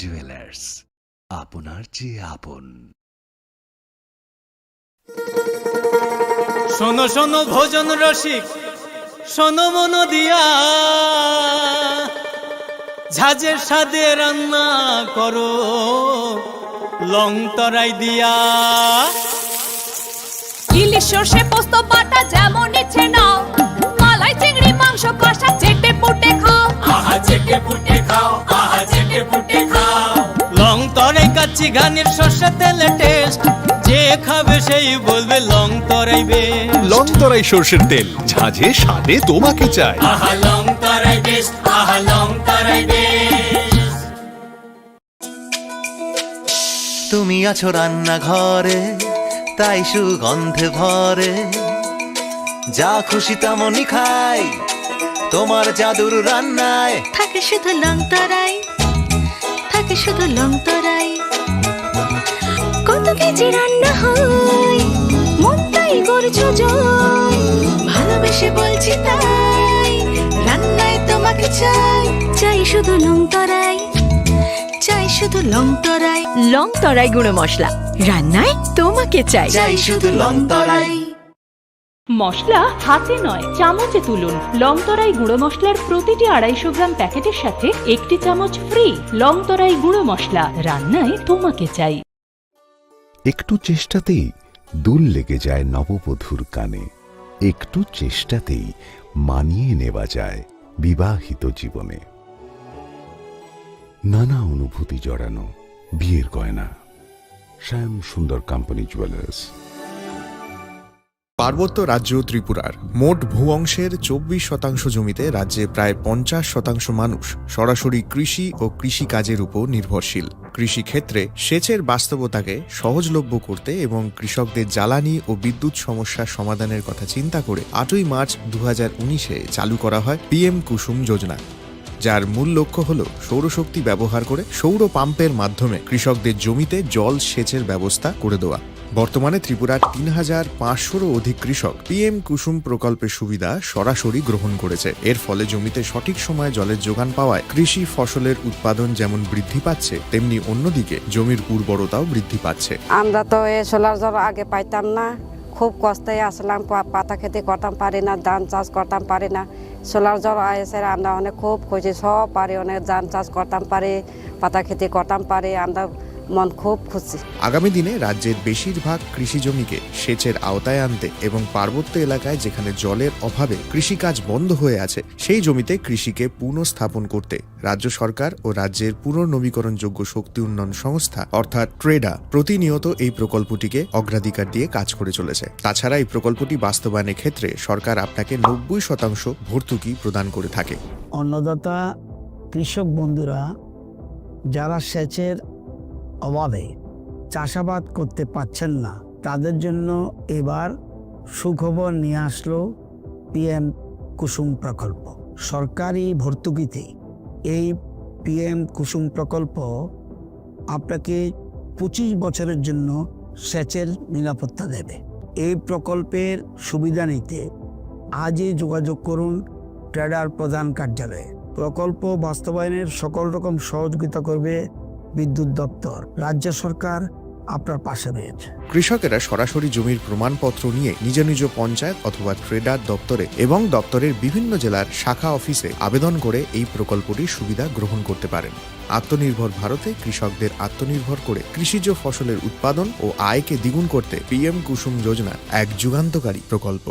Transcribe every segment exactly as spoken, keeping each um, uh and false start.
জুয়েলার্স, আপনার যে আপন। শোনো শোনো ভোজন রসিক, শোনো মন দিয়া, ঝাঁঝের স্বাদে রান্না করো লং তরাই দিয়া। ইলিশ সর্ষে পোস্ত বাটা যেমন ইচ্ছে নাও, মালাই চিংড়ি মাংস কষা চেটে পুটে খাও। আহা চেটে পুটে খাও, আহা চেটে পুটে খাও। লং তরাই কাচ্চি ঘানির সর্ষে তেলে টেস্ট, যে খাবে সেই বলবে লং তরাই বেস্ট। লং তরাই সর্ষের তেল, ঝাঁঝে স্বাদে তোমাকে চাই। আহা লং তরাই বেস্ট, আহা লং তরাই বেস্ট। তুমি আছো রান্নাঘরে, তাই সুগন্ধে ভরে। যা খুশি তেমনই খাই, তোমার জাদুর রান্নায়। থাকে শুধু লং তরাই, থাকে শুধু লং তরাই। কত কেজি রান্না হয়, মনটাই করছো জয়। ভালোবেসে বলছি তাই, রান্নায় তোমাকে চাই। চাই শুধু লং তরাই, চাই শুধু লং তরাই। লং তরাই গুঁড়ো মশলা, রান্নায় তোমাকে চাই। চাই শুধু লং তরাই। মশলা হাতে নয়, চামচে তুলুন। লং তরাই গুঁড়ো মশলার প্রতিটি আড়াইশো গ্রাম প্যাকেটের সাথে একটি চামচ ফ্রি। লং তরাই গুঁড়ো মশলা, রান্নায় তোমাকে চাই। একটু চেষ্টাতেই দুল লেগে যায় নববধূর কানে, একটু চেষ্টাতেই মানিয়ে নেওয়া যায় বিবাহিত জীবনে। নানা অনুভূতি জড়ানো বিয়ের গয়না। শ্যাম সুন্দর কোম্পানি জুয়েলার্স। পার্বত্য রাজ্য ত্রিপুরার মোট ভূ অংশের চব্বিশ শতাংশ জমিতে রাজ্যে প্রায় পঞ্চাশ শতাংশ মানুষ সরাসরি কৃষি ও কৃষিকাজের উপর নির্ভরশীল। কৃষিক্ষেত্রে সেচের বাস্তবতাকে সহজলভ্য করতে এবং কৃষকদের জ্বালানি ও বিদ্যুৎ সমস্যা সমাধানের কথা চিন্তা করে আটই মার্চ দু হাজার উনিশে চালু করা হয় পিএম কুসুম যোজনা, যার মূল লক্ষ্য হল সৌরশক্তি ব্যবহার করে সৌর পাম্পের মাধ্যমে কৃষকদের জমিতে জল সেচের ব্যবস্থা করে দেওয়া। বর্তমানে ত্রিপুরার তিন হাজার পাঁচশোরও অধিক কৃষক পিএম কুসুম প্রকল্পের সুবিধা সরাসরি গ্রহণ করেছে। এর ফলে জমিতে সঠিক সময়ে জলের যোগান পাওয়ায় কৃষি ফসলের উৎপাদন যেমন বৃদ্ধি পাচ্ছে, তেমনি অন্যদিকে জমির উর্বরতাও বৃদ্ধি পাচ্ছে। আমরা তো এই সোলার জল আগে পাইতাম না, খুব কষ্টে আসলাম, পা-, পাতা খেতে করতাম পারি না, ধান চাষ করতাম পারি না। সোলার জল এসে আমরা অনেক খুব খুশি, সব পারি, অনেক ধান চাষ করতাম পারি, পাতা খেতে করতাম পারি, আমরা মন খুব খুশি। আগামী দিনে রাজ্যের বেশিরভাগ কৃষি জমিকে সেচের আওতায় আনতে এবং পার্বত্য এলাকায় যেখানে জলের অভাবে কৃষিকাজ বন্ধ হয়ে আছে, সেই জমিতে কৃষিকে পুনঃস্থাপন করতে রাজ্য সরকার ও রাজ্যের পুনর্নবীকরণযোগ্য শক্তি উন্নয়ন সংস্থা অর্থাৎ ট্রেডা প্রতিনিয়ত এই প্রকল্পটিকে অগ্রাধিকার দিয়ে কাজ করে চলেছে। তাছাড়া এই প্রকল্পটি বাস্তবায়নের ক্ষেত্রে সরকার আপনাকে নব্বই শতাংশ ভর্তুকি প্রদান করে থাকে। অন্নদাতা কৃষক বন্ধুরা যারা সেচের অভাবে চাষাবাদ করতে পারছেন না, তাদের জন্য এবার সুখবর নিয়ে আসলো পিএম কুসুম প্রকল্প। সরকারি ভর্তুকিতে এই পিএম কুসুম প্রকল্প আপনাকে পঁচিশ বছরের জন্য সেচের নিরাপত্তা দেবে। এই প্রকল্পের সুবিধা নিতে আজই যোগাযোগ করুন ট্রেডার প্রধান কার্যালয়ে। প্রকল্প বাস্তবায়নের সকল রকম সহযোগিতা করবে বিদ্যুৎ দপ্তর। রাজ্য সরকার আপনার পাশে রয়েছে। কৃষকেরা সরাসরি জমির প্রমাণপত্র নিয়ে নিজ নিজ পঞ্চায়েত অথবা ট্রেডার দপ্তরে এবং দপ্তরের বিভিন্ন জেলার শাখা অফিসে আবেদন করে এই প্রকল্পটির সুবিধা গ্রহণ করতে পারেন। আত্মনির্ভর ভারতে কৃষকদের আত্মনির্ভর করে কৃষিজ ফসলের উৎপাদন ও আয়কে দ্বিগুণ করতে পিএম কুসুম যোজনা এক যুগান্তকারী প্রকল্প।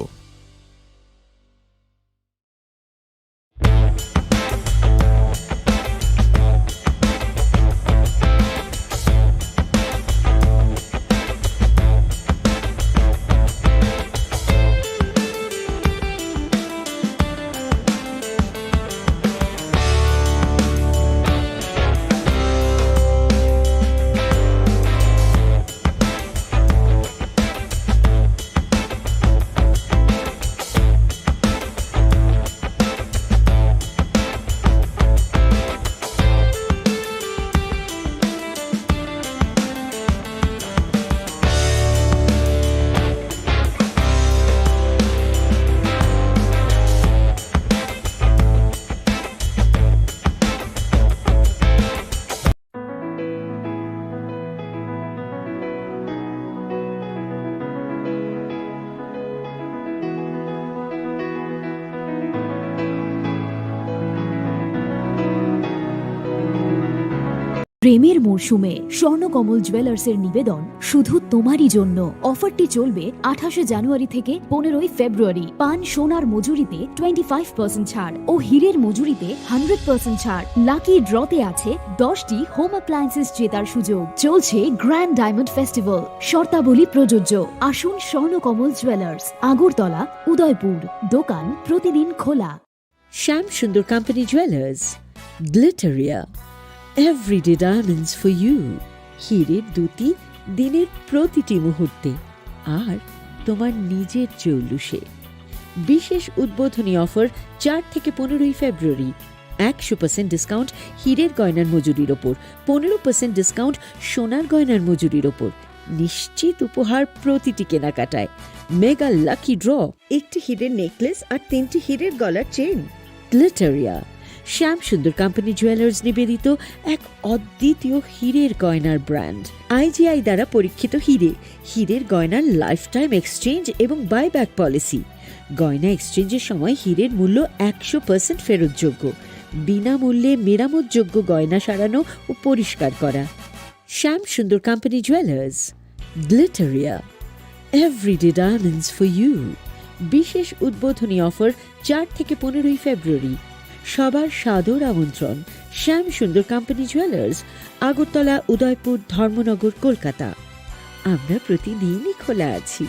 প্রেমের মরশুমে স্বর্ণকমল জুয়েলার্সের নিবেদন শুধু তোমারই জন্য। অফারটি চলবে আঠাশে জানুয়ারি থেকে পনেরোই ফেব্রুয়ারি। পান সোনার মজুরিতে টোয়েন্টি ফাইভ পার্সেন্ট ছাড় ও হীরের মজুরিতে হান্ড্রেড পার্সেন্ট ছাড়। লাকি ড্রতে আছে দশটি হোম অ্যাপ্লায়েন্সেস জেতার সুযোগ। চলছে গ্র্যান্ড ডায়মন্ড ফেস্টিভ্যাল, শর্তাবলী প্রযোজ্য। আসুন স্বর্ণকমল জুয়েলার্স, আগরতলা, উদয়পুর। দোকান প্রতিদিন খোলা। Shyam Sundar company jewellers, Glitteria, everyday diamonds for you. হীরের দ্যুতি দিনের প্রতিটি মুহূর্তে, আর তোমার নিজের জৌলুসে। বিশেষ উদ্বোধনী অফার চার থেকে পনেরোই ফেব্রুয়ারি। একশো পার্সেন্ট ডিসকাউন্ট হীরের গয়নার মজুরির ওপর, পনেরো পার্সেন্ট ডিসকাউন্ট সোনার গয়নার মজুরির ওপর। নিশ্চিত উপহার প্রতিটি কেনাকাটায়। মেগা লাকি ড্র, একটি হীরের নেকলেস আর তিনটি হীরের গলার চেইন। গ্লিটারিয়া, শ্যাম সুন্দর কোম্পানি জুয়েলার্স নিবেদিত এক অদ্বিতীয় হীরের গয়নার ব্র্যান্ড। আইজিআই দ্বারা পরীক্ষিত হীরে, হীরের গয়নার লাইফ টাইম এক্সচেঞ্জ এবং বাইব্যাক পলিসি। গয়না এক্সচেঞ্জের সময় হীরের মূল্য একশো পার্সেন্ট ফেরতযোগ্য। বিনামূল্যে মেরামতযোগ্য গয়না সারানো ও পরিষ্কার করা। Shyam Sundar company jewellers, Glitteria, everyday diamonds for you. বিশেষ উদ্বোধনী অফার চার থেকে পনেরোই ফেব্রুয়ারি। সবার সাদর আমন্ত্রণ। শ্যাম সুন্দর কোম্পানি জুয়েলার্স, আগরতলা, উদয়পুর, ধর্মনগর, কলকাতা। আমরা প্রতিদিনই খোলা আছি।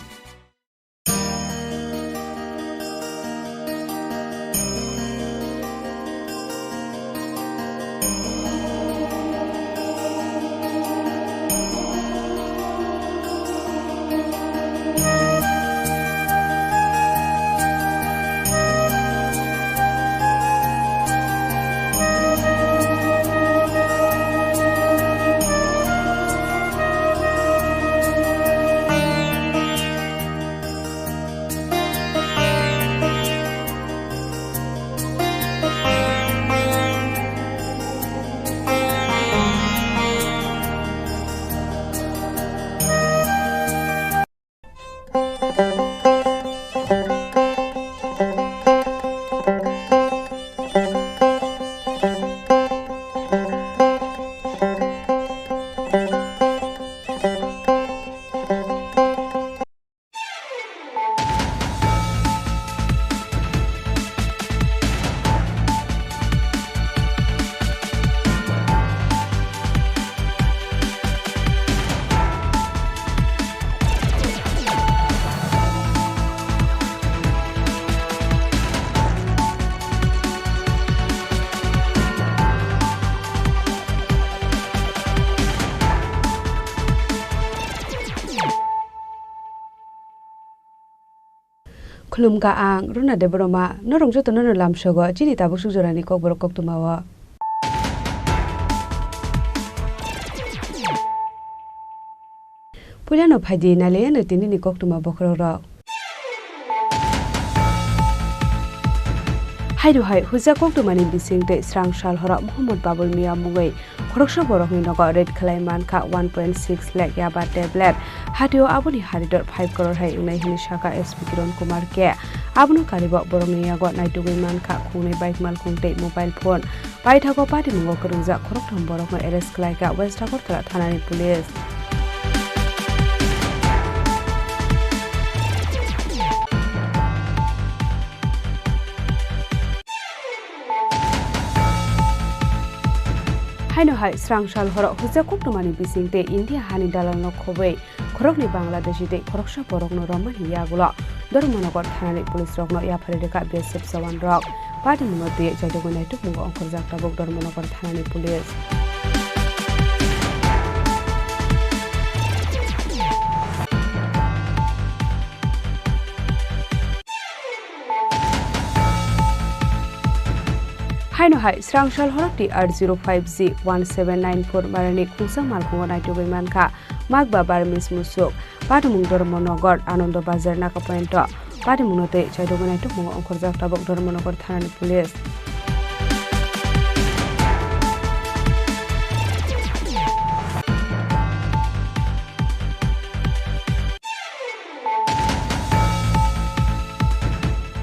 Khulumkha ang Runa Debbarma, norok jotono no lamsogo chini tabuk suk jorani kokborok koktwmao. Puilano phaidi nailaiyano tinini koktwma bokhorokrok. Haino hai huja koktwmani bising tei srang sal horo Mohammad Babul Mia mungwi khoroksa borokni nogo raid khlai mankha one point six lakh yaba tablet. Hatio aboni haridor five crore hai wngnai hwnwi sakha S P Kiran Kumar K. Abono karibo borokni yago naitugwi mankha khungnwi bike malkhung tei mobile phone. Paithago patimungo kwrwngjak khoroktham borokno arrest khlaikha West Agartala thanani police. Haino hai srang sal horo huja koktwmani bising tei India hani dalalno khobwi khoroknwi Bangladeshi tei khoroksa borokno romani yagulo Dharmanagar thanani police rokno yaphari rwkha B S F jawan rok. Patimungno twiwi chaitugwi naitukmungo ongkhorjak tabuk Dharmanagar thanani police. Haino hai srang sal horo T R zero five G one seven nine four marani khungsa malkhungo naitugwi mankha Magba Burmese musuk. Patimung Dharmanagar Anando Bazar Naka Point o. Patimungno tei chaitugwi naitukmungo ongkhorjak tabuk Dharmanagar thanani police.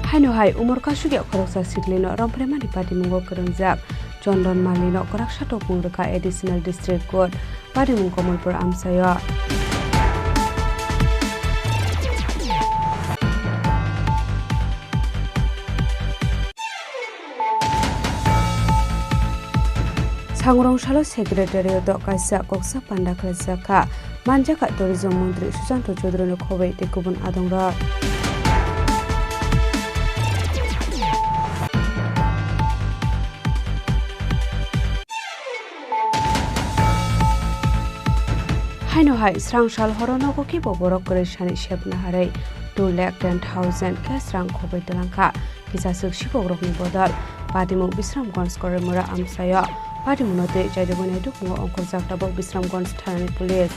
Haino hai umor kasugya khoroksa siklino romphraimani patimungo kwrwngjak Chondon Malino kwraksa topung rwkha Additional District Court, patimung Komolpur amchaio. Sangrong salo Secretariat-o kaisa koksa panda khlaijak kha, manjak kha Tourism Montri Susanto Chowdhury-ni khoboi tei kubun adongrok. Haino hai srang sal horo nogo khe bo borok kwrwi sani sepna harwi two lakh ten thousand khe srang khoboi twlang kha. Kisa swk sikokrokni bodol. Patimung Bisramganj Koraimura amchaio. Patimungno twi chaidagwi naitukmungo ongkhorjak tabuk Bisramganj thanani police.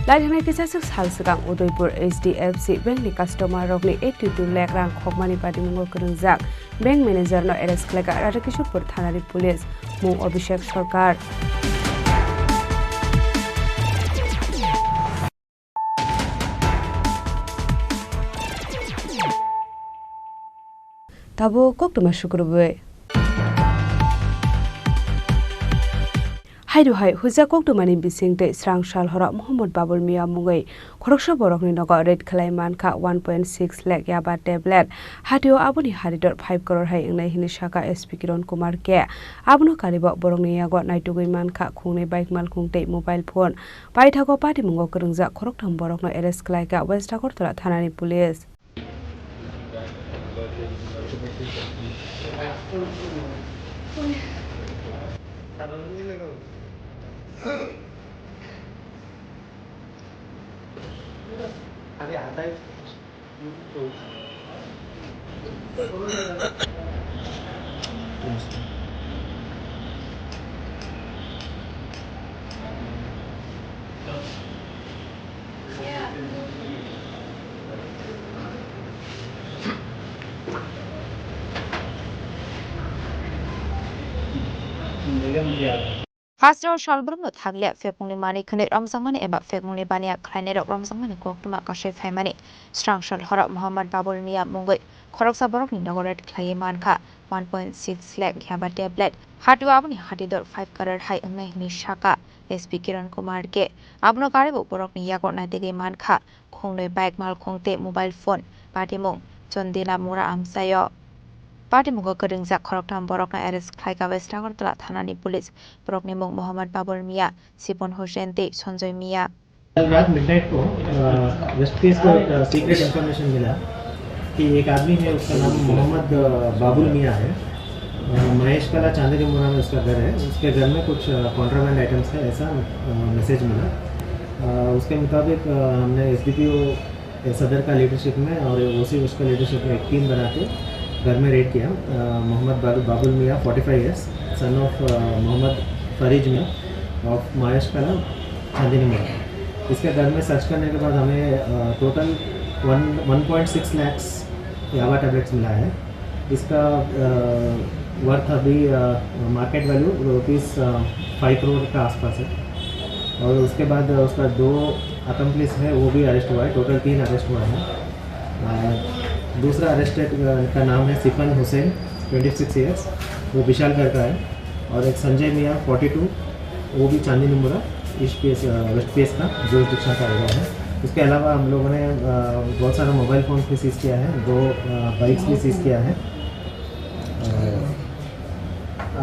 Laithangni kisa swk sal swkang Udaipur H D F C Bank ni customer rokni eighty two lakh rang khokmani patimungo kwrwngjak. Bank manager no arrest khlaikha Radhakishorpur thanani police, mung Abhishek Sarkar. Tabuk koktwma sukrubwi. Haino hai huja koktwmani bising tei srang sal horo Mohammad Babul Mia mungwi khoroksa borokni nogo raid khlai mankha one point six lakh yaba tablet. Hatio aboni haridor five crore hai wngnai hwnwi sakha S P Kiran Kumar K. Abono karibo borokni yago naitugwi mankha khungnwi bike malkhung tei mobile phone. Paithago patimungo kwrwngjak khoroktham borokno arrest khlaikha West Agartala thanani police. Hasteo salbrumno thanglia, phekmungni manwi khwnwi romjakmani eba phekmungni baniya khlainairok romjakmani koktwma kasai phaimani. Srang sal horo Mohammad Babul Mia mungwi khoroksa borokni nogo raid khlaiwi mankha one point six lakh yaba tablet. Hatio aboni haridor five crore hai wngnai hwnwi sakha S P Kiran Kumar K. Abono karibo borokni yago naitegwi mankha. Khungnwi bike malkhung tei mobile phone, patimung Chondila Mura amchaio. Patimungo kwrwngjak khoroktham borokno arrest khlaikha West Agartala thanani police. Borokni mung Mohammad Babul Mia, Sipon Hussain tei Sanjoy Mia. कल रात मिडनाइट को, अ, waste PS को एक, अ, secret information मिला कि एक आदमी है, उसका नाम मोहम्मद, अ, बाबुल मियाँ है। अ, महेश कला चांदनी मुरा में उसका घर है। उसके घर में कुछ, अ, कॉन्ट्राबैंड आइटम्स है, ऐसा, अ, मैसेज मिला। अ, उसके मुताबिक, अ, हमने एसडीपीओ सदर का लीडरशिप में और ओसी उसका लीडरशिप में एक टीम बना के घर में रेड किया। अ, मोहम्मद Babu-, Babul Mian, forty five years, son of, uh, Mohammad Fariz Mian of Mahesh कला, चांदनी मुरा। इसके घर में सर्च करने के बाद हमें, अ, total one, one point six lakhs yaba tablets मिला है। इसका, अ, वर्थ अभी, अ, मार्केट वैल्यू रुपीस, अ, फ़ाइव करोड़ का आसपास है। और उसके बाद उसका दो अकम्प्लिस है, वो भी अरेस्ट हुआ है। टोटल तीन अरेस्ट हुआ है। अ, दूसरा अरेस्टेड, अ, का नाम है सिफन हुसैन, ट्वेंटी सिक्स ईयर्स, वो विशालगढ़ का है। और एक संजय मियाँ, फ़ोर्टी टू, वो भी चांदनी मुरा, ईस्ट पीएस, अ, वेस्ट पीएस का जुरिस्डिक्शन का एरिया है। उसके अलावा हम लोगों ने, अ, बहुत सारा मोबाइल फ़ोन्स भी सीज किया है, दो, अ, बाइक्स भी सीज किया है।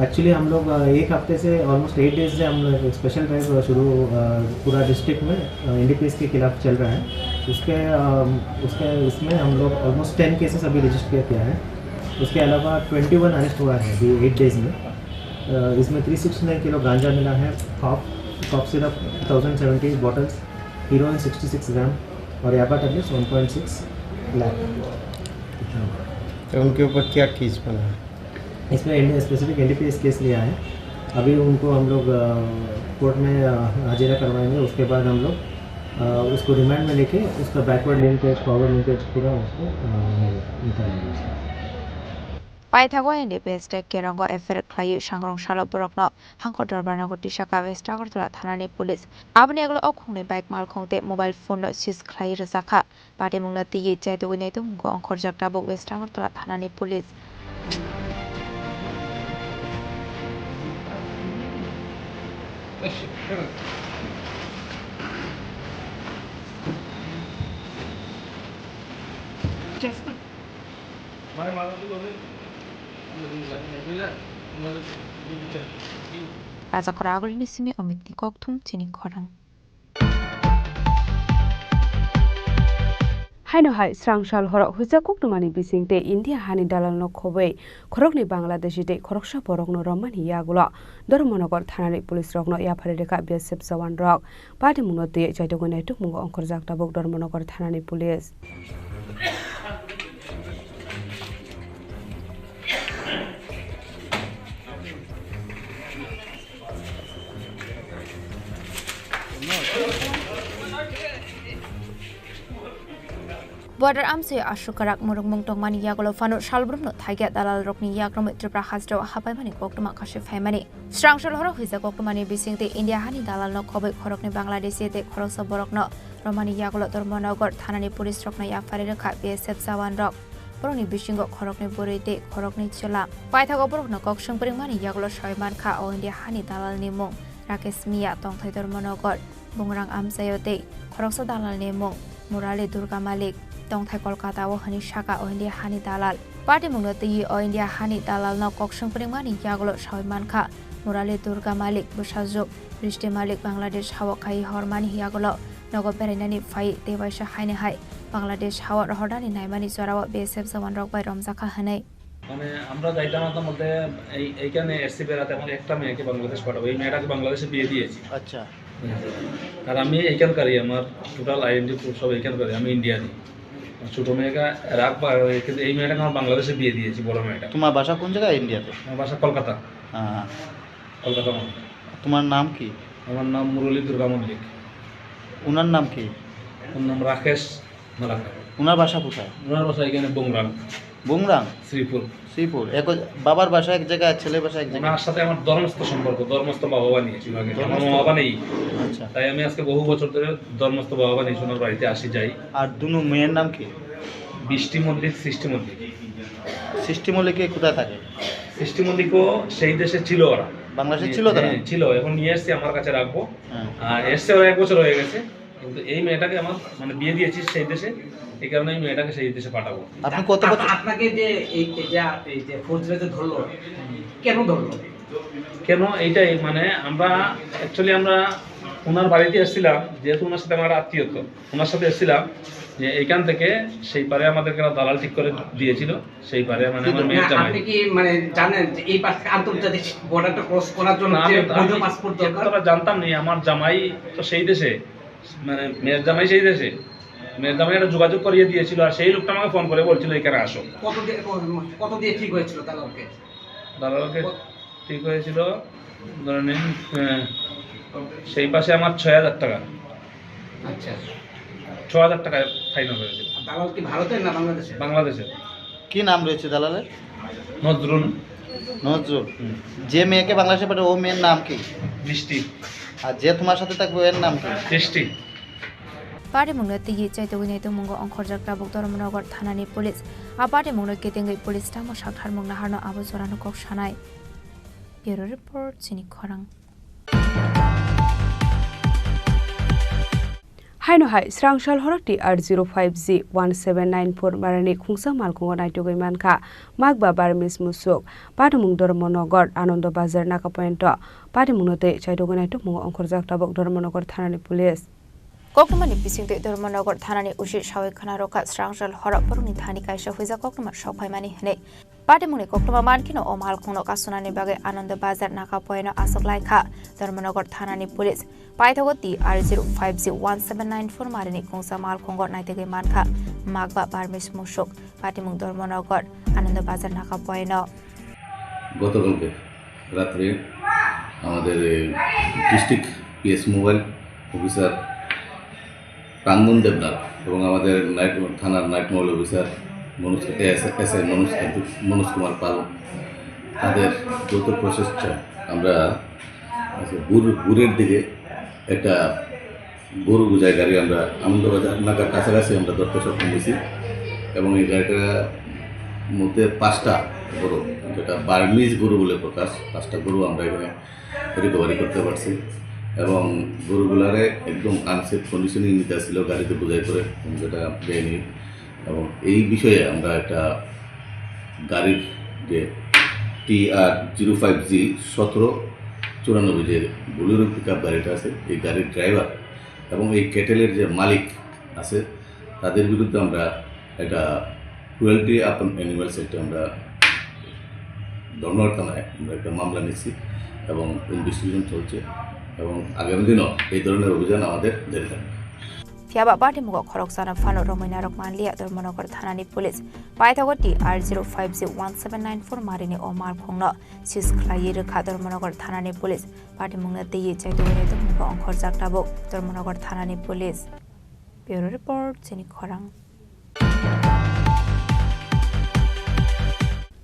एक्चुअली हम लोग, अ, एक हफ्ते से, ऑलमोस्ट एट डेज से हम लोग एक स्पेशल ड्राइव शुरू, अ, पूरा डिस्ट्रिक्ट में, अ, एनडीपीएस के खिलाफ चल रहा है। उसके, अ, उसके, उसमें हम लोग ऑलमोस्ट टेन केसेस अभी रजिस्टर किया है। उसके अलावा ट्वेंटी वन अरेस्ट हुआ है अभी एट डेज में। अ, इसमें थ्री सिक्सटी नाइन किलो गांजा मिला है, cough, cough syrup thousand seventy bottles, heroin sixty six gram और yaba tablets one point six lakh. तो उनके ऊपर क्या केस बना है? इसमें एन-, स्पेसिफिक एनडीपीएस केस लिया है। अभी उनको हम लोग, अ, कोर्ट में, अ, हाजिरा करवाएंगे। उसके बाद हम लोग, अ, उसको रिमांड में लेके उसका बैकवर्ड लिंकेज, फॉरवर्ड लिंकेज पूरा उसको, अ, निकालेंगे उसका। Paithago N D P S tei Kerongo F I R khlaiwi sangrong salo borokno Hangkor Dorbarnagar Tisaka West Agartala thanani police. Aboni yagulo o khongnwi bike malkhung tei mobile phone no seize khlaiwi rwjakha. Patimungno twiwi chaitugwi naitukmungo ongkhorjak tabuk West Agartala thanani police. Raja Khoragulini simi Omitni kokthum chini khorang. Haino hai srang sal horo huijak koktwmani bising tei India hani dalalno khobwi khoroknwi Bangladeshi tei khoroksa borokno romani yagulo Dharmanagar thanani police rokno yapharwi rwkha B S F jawan rok. Patimungno twiwi chaitugwi naitukmungo ongkhorjak tabuk Dharmanagar thanani police. Border amchai aswk kwrak mwrwkmung tongmani yagulo phano salbrumno thaikia dalalrokni yakromwi Tripura hasteo hapaimani koktwma khasi phaimani. Srang sal horo huijak koktwmani bisingtwi India hani dalalno khobwi khoroknwi Bangladeshi tei khoroksa borokno romani yagulo Dharmanagar thanani police rokno yapharwi rwkha B S F jawan rok. Borokni bisingo khoroknwi bwrwi tei khoroknwi chwla. Paithago borokno kok swngpringmani yagulo sawi mankha o India hani dalalni mung Rakesh Miya, tongthai Dharmanagar, Bungrang amchaio tei khoroksa dalalni mung Murali Durga Malik, tongthai Kolkatao hwnwi saka o India hani dalal. Patimungno twiwi o India hani dalalno kok swngpringmani yagulo sawi mankha Murali Durga Malik, bwsajwk Bristi Malik Bangladesh hao khai hormani yagulo nogo berainani phai tei waisa haini hai Bangladesh hao rohornani naimani jorao B S F jawan rok bai romjakha hwnwi. মানে আমরা যাইতাম আনতাম বলতে এই এইখানে এসছি বেড়াতে, এখন একটা মেয়েকে বাংলাদেশ পাঠাবো, এই মেয়েটাকে বাংলাদেশে বিয়ে দিয়েছি। আচ্ছা। আর আমি এইখানকারই, আমার টোটাল আইডেন্টি প্রুফ সব এইখানকারই, আমি ইন্ডিয়ানই। ছোট মেয়েকে রাখবো, আর এই, কিন্তু এই মেয়েটাকে আমার বাংলাদেশে বিয়ে দিয়েছি, বড় মেয়েটা। তোমার বাসা কোন জায়গায় ইন্ডিয়াতে? আমার বাসা কলকাতা। হ্যাঁ। কলকাতা মানে। তোমার নাম কি? আমার নাম মুরলী দুর্গা মল্লিক। ওনার নাম কি? ওর নাম রাকেশ মালাকার। ওনার বাসা কোথায়? ওনার বাসা এখানে বুংরাং। বুংরাং? শ্রীপুর। শ্রীপুর। এক, বাবার বাসা এক জায়গায়, ছেলের বাসা এক জায়গায়। ওনার সাথে আমার ধর্মস্থ সম্পর্ক, ধর্মস্থ বাবা বানিয়েছি ওনাকে। আমার ধর্মস্থ? মা বাবা নেই। আচ্ছা। তাই আমি আজকে বহু বছর ধরে ধর্মস্থ বাবা বানিয়েছি, ওনার বাড়িতে আসি যাই। আর দুনো মেয়ের নাম কি? বৃষ্টি মল্লিক, সৃষ্টি মল্লিক। সৃষ্টি মল্লিকে কোথায় থাকে? সৃষ্টি মল্লিকও সেই দেশে ছিল ওরা। বাংলাদেশে ছিল তারা? হ্যাঁ, ছিল। এখন নিয়ে এসছি, আমার কাছে রাখবো। হ্যাঁ। আর এসছে ওরা এক বছর হয়ে গেছে। কিন্তু এই মেয়েটাকে আমার, মানে, বিয়ে দিয়েছি সেই দেশে, এই কারণে এই মেয়েটাকে সেই দেশে পাঠাবো। আপনি কত বছর? আপ-, আপনাকে যে এই, এই যে, এই যে ফৌজরা যে ধরলো, কেন ধরলো? কেন এইটাই, মানে, আমরা, actually আমরা ওনার বাড়িতে এসেছিলাম, যেহেতু ওনার সাথে আমার আত্মীয়ত্ব, ওনার সাথে এসেছিলাম যে এইখান থেকে সেই পারে আমাদেরকে একটা দালাল ঠিক করে দিয়েছিল, সেই পারে, মানে, কিন্তু আমার মেয়ের না, জামাই। আপনি কি, মানে, জানেন যে এই পাশ থেকে আন্তর্জাতিক বর্ডারটা ক্রস করার জন্য না, যে আমি তো, বৈধ আমি পাসপোর্ট দরকার? এতটা জানতাম নি, আমার জামাই তো সেই দেশে, মানে, মেয়ের জামাই সেই দেশে, মেয়ের জামাই একটা যোগাযোগ করিয়ে দিয়েছিল, আর সেই লোকটা আমাকে ফোন করে বলছিল, "এখানে আসো।" কত দিয়ে, কত দিয়ে ঠিক হয়েছিল দালালকে? দালালকে কত? ঠিক হয়েছিল, ধরে নিন, আহ, সেই পাশে আমার ছয় হাজার টাকা। আচ্ছা। ছ হাজার টাকা ফাইনাল হয়েছিল। আর দালাল কি ভারতের না বাংলাদেশের? বাংলাদেশের। কি নাম রয়েছে দালালের? নজরুল। নজরুল। হুম। যে মেয়েকে বাংলাদেশে পাঠায়, ও মেয়ের নাম কি? বৃষ্টি। আর যে তোমার সাথে থাকবে, এর নাম কি? সৃষ্টি। Patimungno twiwi chaitugwi naitukmungo ongkhorjak tabuk Dharmanagar thanani police. A patimungno ketengwi police tamo saktharmung naharno abo jorano kok sanai. Bureau report, chini khorang. Haino hai, srang sal horo T R zero five G one seven nine four marani khungsa malkhungo naitugwi mankha Magba Burmese musuk. Patimung Dharmanagar, Anando Bazar, Naka Point o patimungno tei chaitugwi naitukmungo ongkhorjak tabuk Dharmanagar thanani police. Koktwmani bisingtwi Dharmanagar thanani O C sawi khna rwkha srang sal horo borokni thani kaisa huijak koktwma sok phaimani hwnwi. Patimungni koktwma mankheno o malkhungno kasunani bagwi Anando Bazar Naka Point o aswk laikha Dharmanagar thanani police. Paithago T R zero five G one seven nine four marini khungsa malkhungo naitugwi mankha Magba Burmese musuk. Patimung Dharmanagar, Anando Bazar Naka Point o. গতকালকে রাত্রে আমাদের এই district PS mobile officer প্রাঙ্গন দেবনাথ এবং আমাদের night, থানার night mobile officer Manoj, S-, SI Manoj, Manoj Kumar Pal, তাদের যৌথ প্রচেষ্টায় আমরা আজকে ভোর, ভোরের দিকে একটা গরু বোঝাই গাড়ি আমরা আনন্দবাজার নাকার কাছাকাছি আমরা ধরতে সক্ষম হয়েছি। এবং এই গাড়িটার মধ্যে পাঁচটা গরু, যেটা বার্মিজ গরু বলে প্রকাশ, পাঁচটা গরু আমরা এখানে রিকভারি করতে পারছি। এবং গরুগুলারে একদম আনসেফ কন্ডিশনে নিতে আসছিল গাড়িতে বোঝাই করে, যেটা বেআইনি। এবং এই বিষয়ে আমরা একটা গাড়ির যে টি আর জিরো ফাইভ জি সতেরো চুরানব্বই, যে বোলেরো পিক আপ গাড়িটা আছে, এই গাড়ির ড্রাইভার এবং এই ক্যাটেলের যে মালিক আছে, তাদের বিরুদ্ধে আমরা একটা ক্রুয়েলটি আপন অ্যানিমালস একটা আমরা ধর্মনগর থানায় আমরা একটা মামলা নিচ্ছি এবং ইনভেস্টিগেশন চলছে এবং আগামী দিনও এই ধরনের অভিযান আমাদের জারি থাকবে। Phiya ba patimungo khoroksano phano romwi narwk manliya Dharmanagar thanani police. Paithago T R zero five zero one seven nine four marini o malkhungno seize khlaiwi rwkha Dharmanagar thanani police. Patimungno twiwi chaitugwi naitukmungbo ongkhorjak tabuk Dharmanagar thanani police. Bureau report, chini khorang.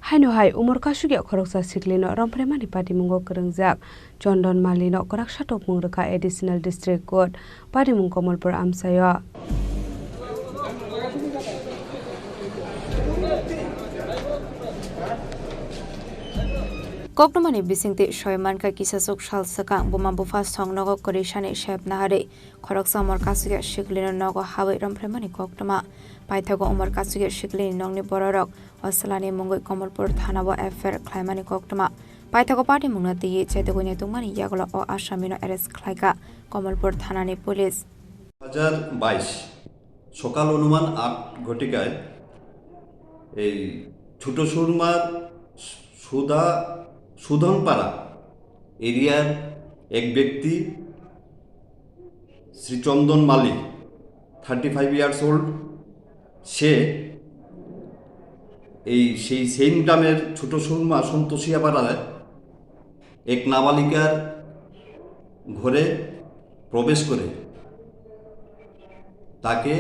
Haino hai umor kasugya khoroksa siklino romphraimani patimungo kwrwngjak Chondon Malino kwraksa topmung rwkha Additional District Court, patimung Komolpur amchaio. Koktwmani bisingtwi soi mankha, kisasuk sal swkang buma bupha songnogo kwrwisani sep naharwi khoroksa umor kasugya siklino nogo habwi romphraimani koktwma. Paithago umor kasugya siklini nokni bororok o chwlani mungwi Komolpur thanao F I R khlaimani koktwma. Paithago patimungno twiwi chaitugwi naitukmani yagulo o asamino arrest khlaikha Komolpur thanani police. দুই হাজার বাইশ সকাল অনুমান আট ঘটিকায় এই ছোট সুরমার সুধা সুধনপাড়া এরিয়ার এক ব্যক্তি শ্রী চন্দন মালি, থার্টি ফাইভ ইয়ার্স ওল্ড, সে এই সেই সেম গ্রামের ছোট সুরমা সন্তোষিয়া পাড়ায় এক নাবালিকার ঘরে প্রবেশ করে তাকে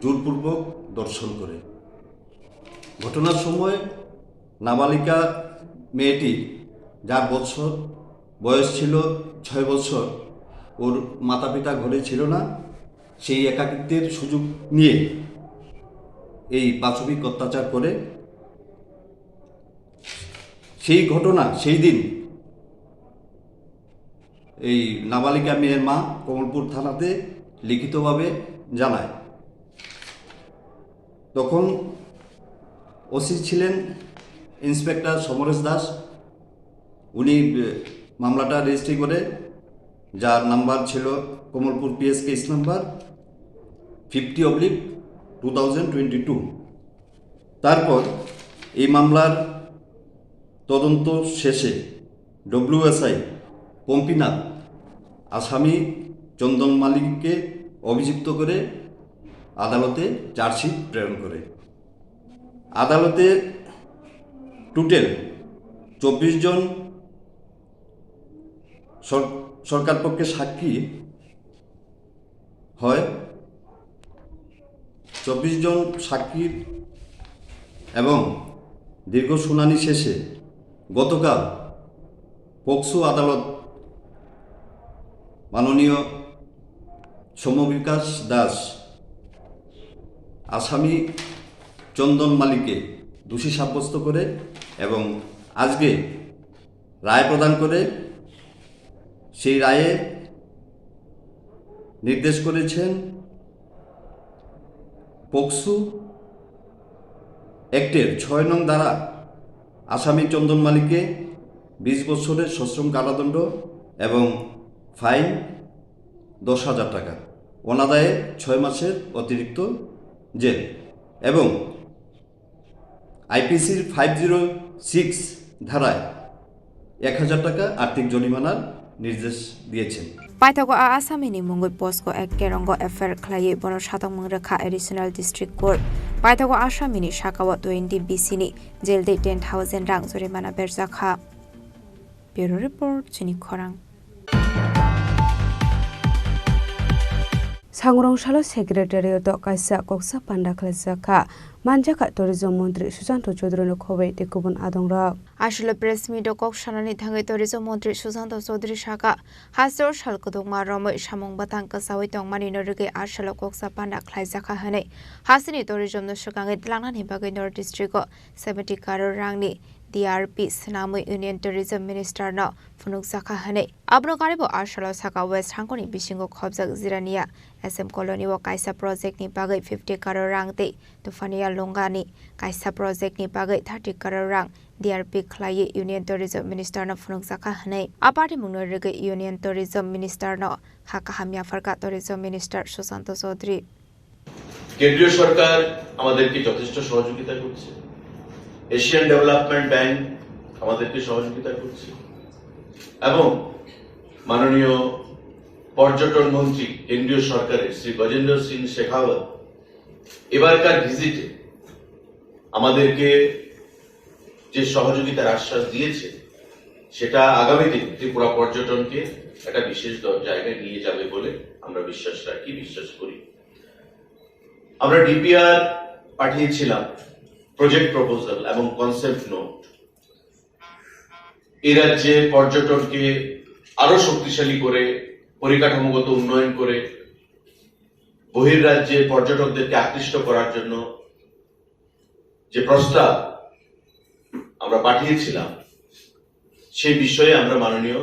জোরপূর্বক ধর্ষণ করে। ঘটনার সময় নাবালিকা মেয়েটি, যার বৎসর বয়স ছিল ছয় বৎসর, ওর মাতা পিতা ঘরে ছিল না। সেই একাকিত্বের সুযোগ নিয়ে এই পাশবিক অত্যাচার করে। সেই ঘটনা, সেই দিন এই নাবালিকা মেয়ের মা কমলপুর থানাতে লিখিতভাবে জানায়। তখন ওসি ছিলেন ইন্সপেক্টর সমরেশ দাস। উনি, এ, মামলাটা রেজিস্ট্রি করে, যার নাম্বার ছিল Kamalpur PS case number fifty oblique two thousand twenty two. তারপর এই মামলার তদন্ত শেষে ডব্লিউএসআই পম্পিনাথ আসামি চন্দন মালিককে অভিযুক্ত করে আদালতে চার্জশিট প্রেরণ করে। আদালতে টোটাল চব্বিশ জন সর-, সরকার পক্ষে সাক্ষী হয়। চব্বিশ জন সাক্ষীর এবং দীর্ঘ শুনানি শেষে গতকাল পকসো আদালত মাননীয় সৌম্যবিকাশ দাস আসামি চন্দন মালিককে দোষী সাব্যস্ত করে এবং আজকে রায় প্রদান করে। সেই রায়ে নির্দেশ করেছেন পকসো অ্যাক্টের ছয় নং ধারা আসামি চন্দন মালিককে বিশ বছরের সশ্রম কারাদণ্ড এবং ফাইন দশ হাজার টাকা, অনাদায়ে ছয় মাসের অতিরিক্ত জেল এবং আইপিসির ফাইভ জিরো সিক্স ধারায় এক হাজার টাকা আর্থিক জরিমানার নির্দেশ দিয়েছেন। Paithago a asamini mungwi posko ek terongo F I R khlaiwi bono satokmung rwkha Additional District Court. Paithago asamini sakao twenty B C ni jail tei ten thousand rang jorimana berjakha. Bureau report, chini khorang. Sangrong salo secretariat o kaisa koksa panda khlaijak kha, manjakha tourism montri Susanto Chaudhary no khobwi tei kubun adongrok. Aswkle press meet o kok sanani thangwi tourism montri Susanto Chaudhary sakha, hasteo sal kwdwkma romwi samung bwthang kwchaui tongmani no rwgwi aswkle koksa panda khlaijakha hwnwi. Hasteni tourism no swkangwi twlangnani bagwi North District o seventy crore rangni D R P swnamwi Union Tourism Minister no phunukjakha hwnwi. Abono karibo aswkle sakha West Hangkoni bisingo khobjak Jirania S M Colony o kaisa project ni bagwi fifty crore rang tei Tufania Lungani kaisa project ni bagwi thirty crore rang D R P khlaiwi Union Tourism Minister no phunukjakha hwnwi. A party mungno rwgwi Union Tourism Minister no kha kaham yapharkha Tourism Minister Susanto Chaudhary. কেন্দ্রীয় সরকার আমাদেরকে যথেষ্ট সহযোগিতা করছে, Asian development bank আমাদেরকে সহযোগিতা করছে এবং মাননীয় পর্যটন মন্ত্রী কেন্দ্রীয় সরকারের শ্রী গজেন্দ্র সিং শেখাওয়াত এবারকার ভিজিটে আমাদেরকে যে সহযোগিতার আশ্বাস দিয়েছে, সেটা আগামী দিন ত্রিপুরা পর্যটনকে একটা বিশেষ দ-, জায়গায় নিয়ে যাবে বলে আমরা বিশ্বাস রাখি, বিশ্বাস করি। আমরা ডিপিআর পাঠিয়েছিলাম, প্রজেক্ট প্রপোজাল এবং কনসেপ্ট নোট। এই রাজ্যে পর্যটনকে আরো শক্তিশালী করে, পরিকাঠামোগত উন্নয়ন করে, বহির্রাজ্যে পর্যটকদেরকে আকৃষ্ট করার জন্য যে প্রস্তাব আমরা পাঠিয়েছিলাম, সেই বিষয়ে আমরা মাননীয়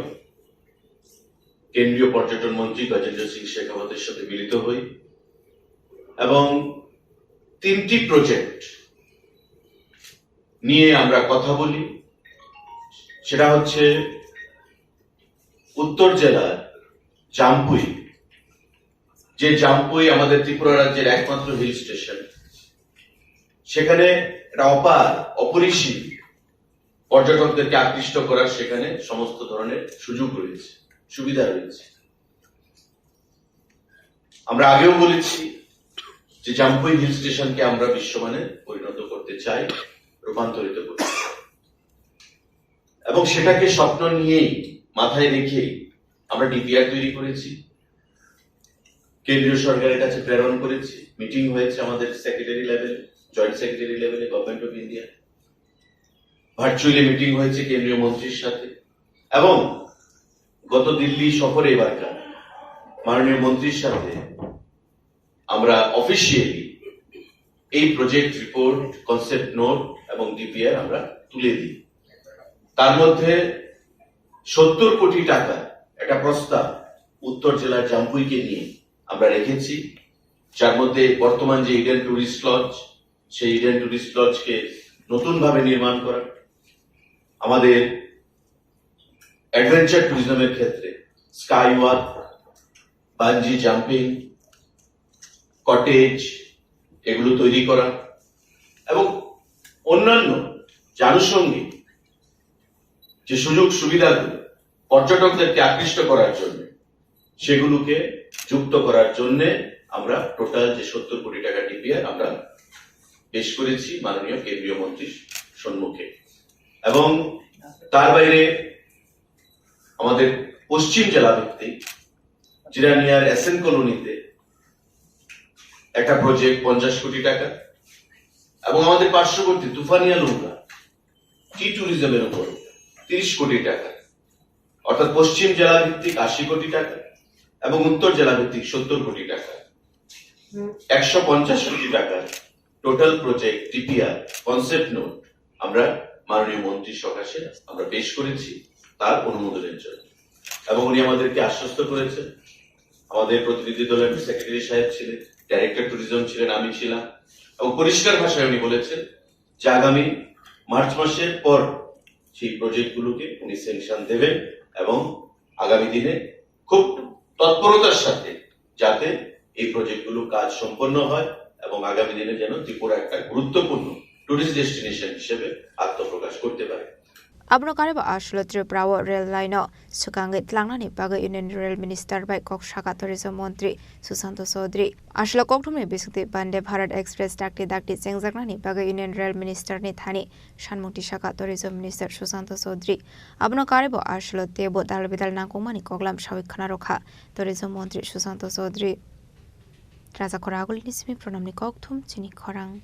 কেন্দ্রীয় পর্যটন মন্ত্রী গজেন্দ্র সিং শেখাওয়াতের সাথে মিলিত হই এবং তিনটি প্রজেক্ট নিয়ে আমরা কথা বলি। সেটা হচ্ছে উত্তর জেলার জাম্পুই, যে জাম্পুই আমাদের ত্রিপুরা রাজ্যের একমাত্র হিল স্টেশন, সেখানে একটা অপার, অপরিসীম পর্যটকদেরকে আকৃষ্ট করার সেখানে সমস্ত ধরনের সুযোগ রয়েছে, সুবিধা রয়েছে। আমরা আগেও বলেছি যে জাম্পুই হিল স্টেশনকে আমরা বিশ্বমানে পরিণত করতে চাই, রূপান্তরিত করতে চাই। এবং সেটাকে স্বপ্ন নিয়েই, মাথায় রেখেই আমরা ডিপিআর তৈরি করেছি, কেন্দ্রীয় সরকারের কাছে প্রেরণ করেছি, মিটিং হয়েছে আমাদের সেক্রেটারি লেভেলে, জয়েন্ট সেক্রেটারি লেভেলে, government of India, virtually meeting হয়েছে কেন্দ্রীয় মন্ত্রীর সাথে এবং গত দিল্লি সফরে এবারকার মাননীয় মন্ত্রীর সাথে আমরা অফিসিয়ালি এই প্রজেক্ট রিপোর্ট, কনসেপ্ট নোট এবং ডিপিআর আমরা তুলে দিই। তার মধ্যে সত্তর কোটি টাকা একটা প্রস্তাব উত্তর জেলার জাম্পুইকে নিয়ে আমরা রেখেছি, যার মধ্যে বর্তমান যে ইডেন টুরিস্ট লজ, সেই ইডেন টুরিস্ট লজকে নতুনভাবে নির্মাণ করা, আমাদের অ্যাডভেঞ্চার ট্যুরিজমের ক্ষেত্রে sky walk, bungee jumping, cottage, এগুলো তৈরি করা এবং অন্যান্য আনুষঙ্গিক যে সুযোগ সুবিধাগুলো পর্যটকদেরকে আকৃষ্ট করার জন্য, সেগুলোকে যুক্ত করার জন্য আমরা টোটাল যে সত্তর কোটি টাকা ডিপিআর আমরা পেশ করেছি মাননীয় কেন্দ্রীয় মন্ত্রীর সম্মুখে। এবং তার বাইরে আমাদের পশ্চিম জেলা ভিত্তিক জিরানিয়ার এসএন কলোনিতে একটা প্রজেক্ট পঞ্চাশ কোটি টাকা এবং আমাদের পার্শ্ববর্তী তুফানিয়া লুঙ্গা টি ট্যুরিজমের উপর তিরিশ কোটি টাকা, অর্থাৎ পশ্চিম জেলা ভিত্তিক আশি কোটি টাকা এবং উত্তর জেলা ভিত্তিক সত্তর কোটি টাকা, একশো পঞ্চাশ কোটি টাকার total project DPR, concept note আমরা মাননীয় মন্ত্রীর সকাশে আমরা পেশ করেছি তার অনুমোদনের জন্য। এবং উনি আমাদেরকে আশ্বস্ত করেছেন, আমাদের প্রতিনিধি দলের সেক্রেটারি সাহেব ছিলেন, ডাইরেক্টর ট্যুরিজম ছিলেন, আমি ছিলাম, এবং পরিষ্কার ভাষায় উনি বলেছেন যে আগামী মার্চ মাসের পর সেই প্রজেক্টগুলোকে উনি স্যাংশন দেবেন এবং আগামী দিনে খুব তৎপরতার সাথে যাতে এই প্রজেক্টগুলো কাজ সম্পন্ন হয় এবং আগামী দিনে যেন ত্রিপুরা একটা গুরুত্বপূর্ণ টুরিস্ট ডেস্টিনেশন হিসেবে আত্মপ্রকাশ করতে পারে। Abono karibo aswkle Tripura o rail line o swkangwi twlangnani bagwi Union Rail Minister bai kok sakha tourism montri Susanto Chaudhary. Aswkle kokthumni bisingtwi Vande Bharat Express dakti dakti chengjaknani bagwi Union Rail Minister ni thani sanmung tisakha tourism minister Susanto Chaudhary. Abono karibo aswkle teibo dal bidal nangkukmani koklam sawi khwnarwkha tourism montri Susanto Chaudhary. Raja Khoragulini simi pranamni kokthum chini khorang.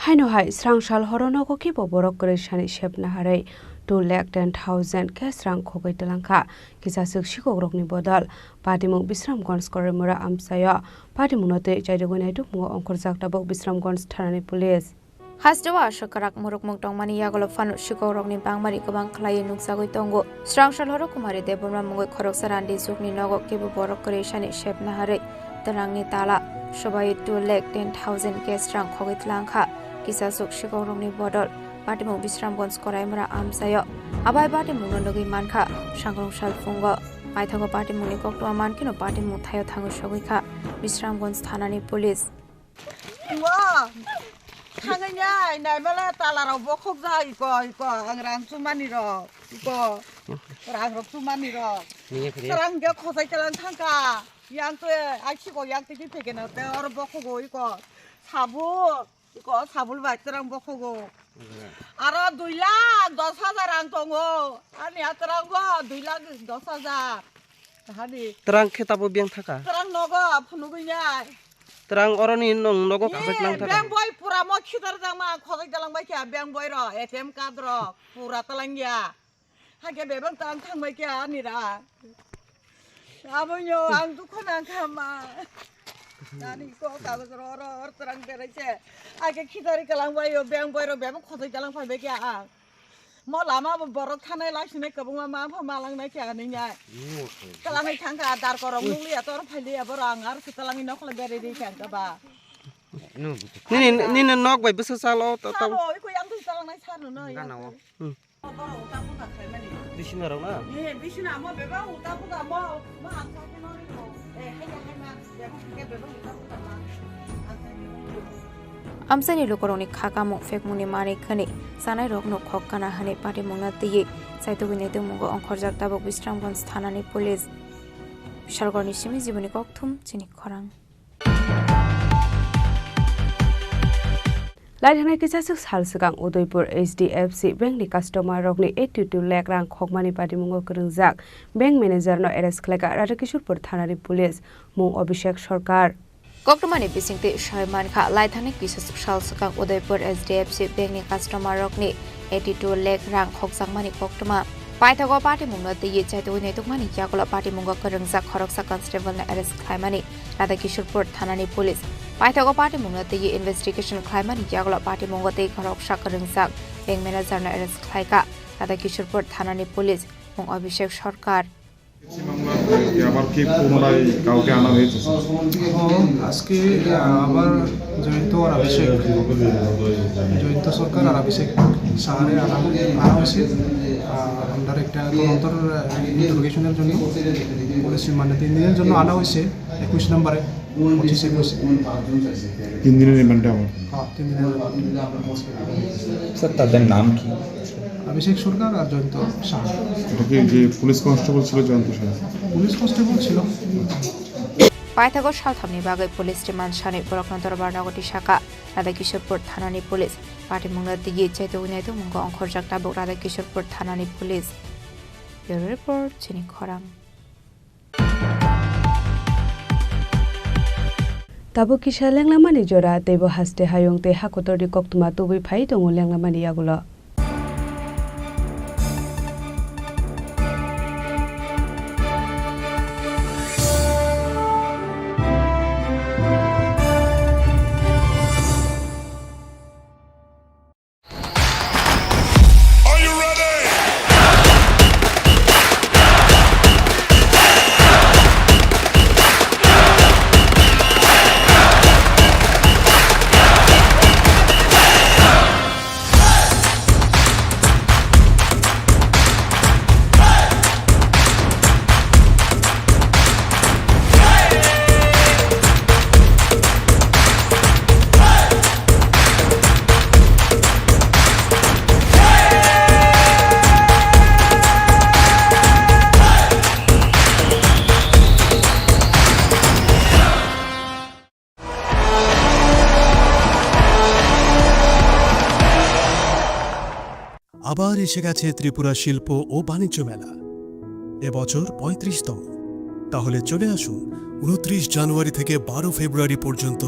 Haino hai srang sal horo nogo kebo borok kwrwi sani sepna harwi two lakh ten thousand khe srang khogwi twlangkha. Kisaswk sikokrokni bodol patimung Bisramganj Koraimura amchaio patimungno tei chaidogwi naitukmungo ongkhorjak tabuk Bisramganj thanani police. Hasteo aswk kwrak murukmung tongmani yagulo phano sikokrokni bangmani kwbang khlaiwi nukjagwi tongo. Srang sal horo Kumari Debbarma mungwi khoroksa randi jukni nogo kebo borok kwrwi sani sepna harwi twlangni tala sobai two lakh ten thousand khe srang khogwi twlangkha. Kisaswk sikokrokni bodol patimung Bisramganj Koraimura amchaio. Abai patimungno nugwi mankha sangrong sal phungo. Paithago patimungni koktwma mankheno patimung thaio thangwi sogwi kha Bisramganj thanani police. Wo, thangwi nai, naimala tala rok bokhok ja iko, iko, ang rang chumani rok, iko, rang rok chumani rok. Nini phiri. Terang ge khosai telang thangka, yang te, ai siko yang te ki pekeno te, oro bokhogo iko, sabul, iko, sabul bai terang bokhogo. Aro dui lakh dos hajar ang tongo, ani a terang go dui lakh dos hajar. Hani. Terang khe tabo beng thaka? Terang nogo phunugwi nai. Terang oroni nong nogo. Ye, kasak lang thaka? Beng boi pura mo khidar jang ma khojai dalang bai kha beng boi ro A T M card ro pura talang ya. Hake bebang tang thang bai kha ani ra. Abo nyo ang dukho nang kha ma. Nani ko kagoj ro ro or terang berai se. Ake khidari kalang bai yo beng boi ro bebang khojai dalang phai bai kha ang. Mo lama bo borok thanai lai sinai kwbangma ma pha malang nai khe ani nya. Kalangwi thangkha dar korok nukliya tor phailiya borok ang ar se kalangwi nokhle berwi ri thangkha ba. Nini, nini nok bai bwsa salo ta, ta. Salo, iko yang twi kalangnai salo no, yang twi. Hmm. Borok uta puta khlaimani. Bisina rok na? Ye, bisina mo bebak uta puta mo, mo ang sa khe no ri mo. Eh, hai ya, hai ma. Amchaini lukurokni kha kamung phekmungni manwi khwnwi chanairokno khok kana hwnwi patimungno twiwi chaitugwi naitukmungo ongkhorjak tabuk Bisramganj thanani police. Bishalgarni simi jiboni kokthum chini khorang. Lai thangnai kisaswk sal swkang Udaipur H D F C Bank ni customer rokni eighty two lakh rang khokmani patimungo kwrwngjak bank manager no arrest khlaikha Radhakishorpur thanani police, mung Abhishek Sarkar. Koktwmani bisingtwi sai mankha, lai thangnai kisaswk sal swkang Udaipur H D F C Bank ni customer rokni eighty two lakh rang khokjakmani koktwma. Paithago patimungno twiwi chaitugwi naitukmani yagulo patimungo kwrwngjak khoroksa constable no arrest khlaimani Radhakishorpur thanani police. Paithago patimungno twiwi investigation khlaimani yagulo patimungo tei khoroksa kwrwngjak bank manager no arrest khlaikha Radhakishorpur thanani police, mung Abhishek Sarkar. আবার কি পুনরায় কাউকে আনা হয়েছে, স্যার? ও, আজকে, আহ, আবার জয়ন্ত আর অভিষেক, জয়ন্ত সরকার আর অভিষেক সাহারে আনা, আনা হয়েছে। আহ, under একটা তদন্তর, আহ, interrogation-এর জন্য পুলিশ রিমান্ডে তিন দিনের জন্য আনা হয়েছে, একুশ নম্বরে। তিন দিনের রিমান্ডে আমার। হ্যাঁ, তিন দিনের রিমান্ডে। স্যার, তাদের নাম কি? অভিষেক সরকার আর জয়ন্ত সাহা। এটা কি যে পুলিশ কনস্টেবল ছিল জয়ন্ত সাহা? পুলিশ কনস্টেবল ছিল। Paithago salthamni bagwi police remand sanwi borokno dorbar nogo tisaka Radhakishorpur thanani police. Patimungno twiwi chaitugwi naitukmungo ongkhorjak tabuk Radhakishorpur thanani police. Bureau report, chini khorang. Tabuk kisa lenglamani jora, teibo haste hayung tei hakotorni koktwma tubui phai tongo lenglamani yagulo. আবার এসে গেছে ত্রিপুরা শিল্প ও বাণিজ্য মেলা। এবছর পঁয়ত্রিশতম। তাহলে চলে আসুন ঊনত্রিশ জানুয়ারি থেকে বারো ফেব্রুয়ারি পর্যন্ত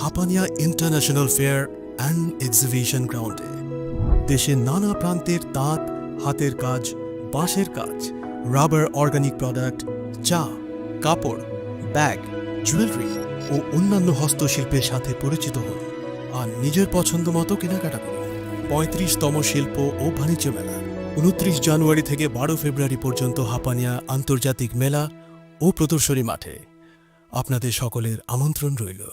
Hapania international fair and exhibition গ্রাউন্ডে। দেশের নানা প্রান্তের তাঁত, হাতের কাজ, বাঁশের কাজ, রাবার অর্গানিক প্রোডাক্ট, চা, কাপড়, ব্যাগ, জুয়েলারি ও অন্যান্য হস্তশিল্পের সাথে পরিচিত হন আর নিজের পছন্দ মতো কেনাকাটা করুন। পঁয়ত্রিশতম শিল্প ও বাণিজ্য মেলা, ঊনত্রিশ জানুয়ারি থেকে বারো ফেব্রুয়ারি পর্যন্ত হাপানিয়া আন্তর্জাতিক মেলা ও প্রদর্শনী মাঠে। আপনাদের সকলের আমন্ত্রণ রইল।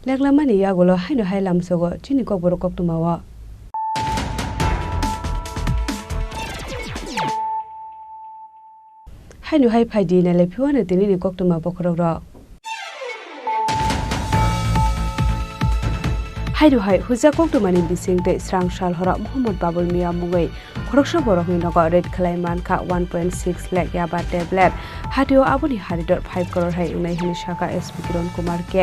Leklamani yagulo haino hai lamsogo chini kokborok koktwmao. Haino hai phaidi nailai phiwano tinini koktwma bokhorokrok. Haino hai huja koktwmani bising tei srang sal horo Mohammad Babul Mia mungwi khoroksa borokni nogo raid khlai mankha one point six lakh yaba tablet. Hatio aboni haridor five crore hai wngnai hwnwi sakha S P Kiran Kumar K.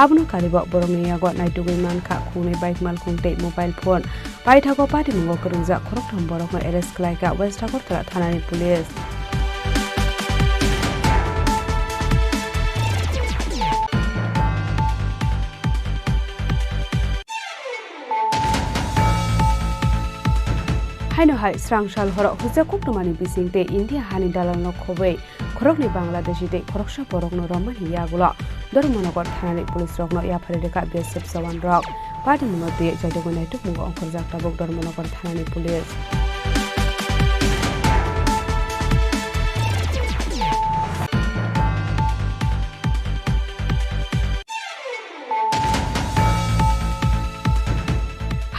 Abono karibo borokni yago naitugwi mankha khungnwi bike malkhung tei mobile phone. Paithago patimungo kwrwngjak khoroktham borokno arrest khlaikha West Agartala thanani police. Haino hai srang sal horo huja koktwmani bising tei India hani dalalno khobwi khoroknwi Bangladeshi tei khoroksa borokno romani yagulo Dharmanagar thanani police rokno yaphari rwkha B S F jawan rok. Patimungno twi chaitugwi naitukmungo ongkhorjak tabuk Dharmanagar thanani police.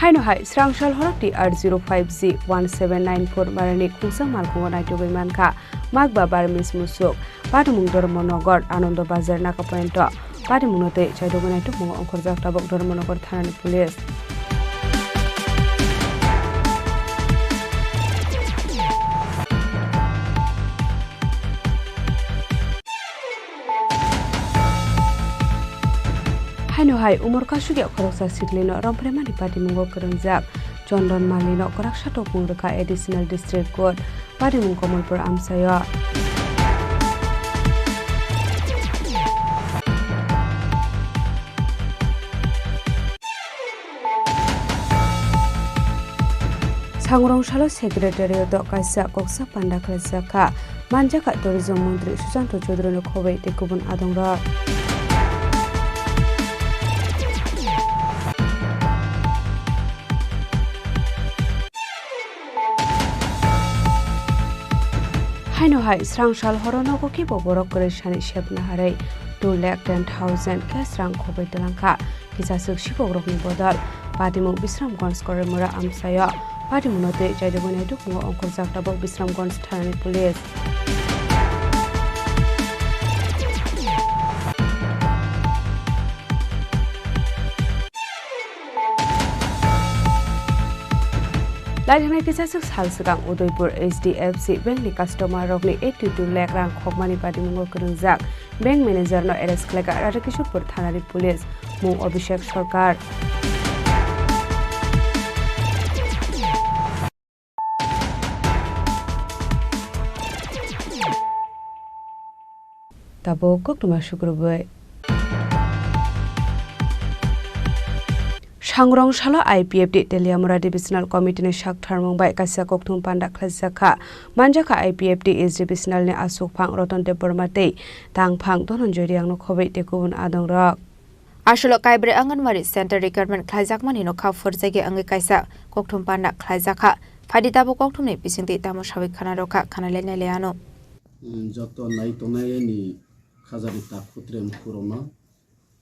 Haino hai srang sal horo T R zero five G one seven nine four marani khungsa malkhungo naitugwi mankha Magba Burmese musuk. Patimung Dharmanagar Anando Bazar Naka Point o patimungno tei chaitugwi naitukmungo ongkhorjak tabuk Dharmanagar thanani police. Haino hai umor kasugya khoroksa siklino romphraimani patimungo kwrwngjak Chondon Malino kwraksa topmung rwkha Additional District Court, patimung Kamalpur amchaio. Sangrong salo secretariat o kaisa koksa panda khlaijak kha, manjak kha tourism montri Susanto Chaudhury no khobwi tei kubun adongrok. Haino hai srang sal horo nogo khe bo borok kwrwi sani sepna harwi two lakh ten thousand khe srang khobwi twlang kha. Kisaswk sikokrokni bodol patimung Bisramganj Koraimura amchaio patimungno tei chaitugwi naitukmungo ongkhorjak tabuk Bisramganj thanani police. Laithangni kisaswk sal swkang Udaipur H D F C Bank ni customer rokni eighty two lakh rang khokmani patimungo kwrwngjak bank manager no arrest khlaikha Radhakishorpur thanani police, mung Abhishek Sarkar. Tabuk koktwma sukrubwi. Sangrong salo I P F T Teliamura Divisional Committee ni saktharmung bai kaisa kokthum panda khlaijak kha. Manjak kha I P F T East Divisional ni aswk phang Roton Debbarma tei tang phang Dhananjoy Reang no khobwi tei kubun adongrok. Aswk o kaibrwi Anganwadi Center recruitment khlaijakmani no kha phurjagwi wngwi kaisa kokthum panda khlaijakha. Phaidi tabuk kokthumni bisingtwi tamo sawi khana rwkha, khana lenai le ano. Joto nai tongnai ni khajani takhuk tre mukhukrokno.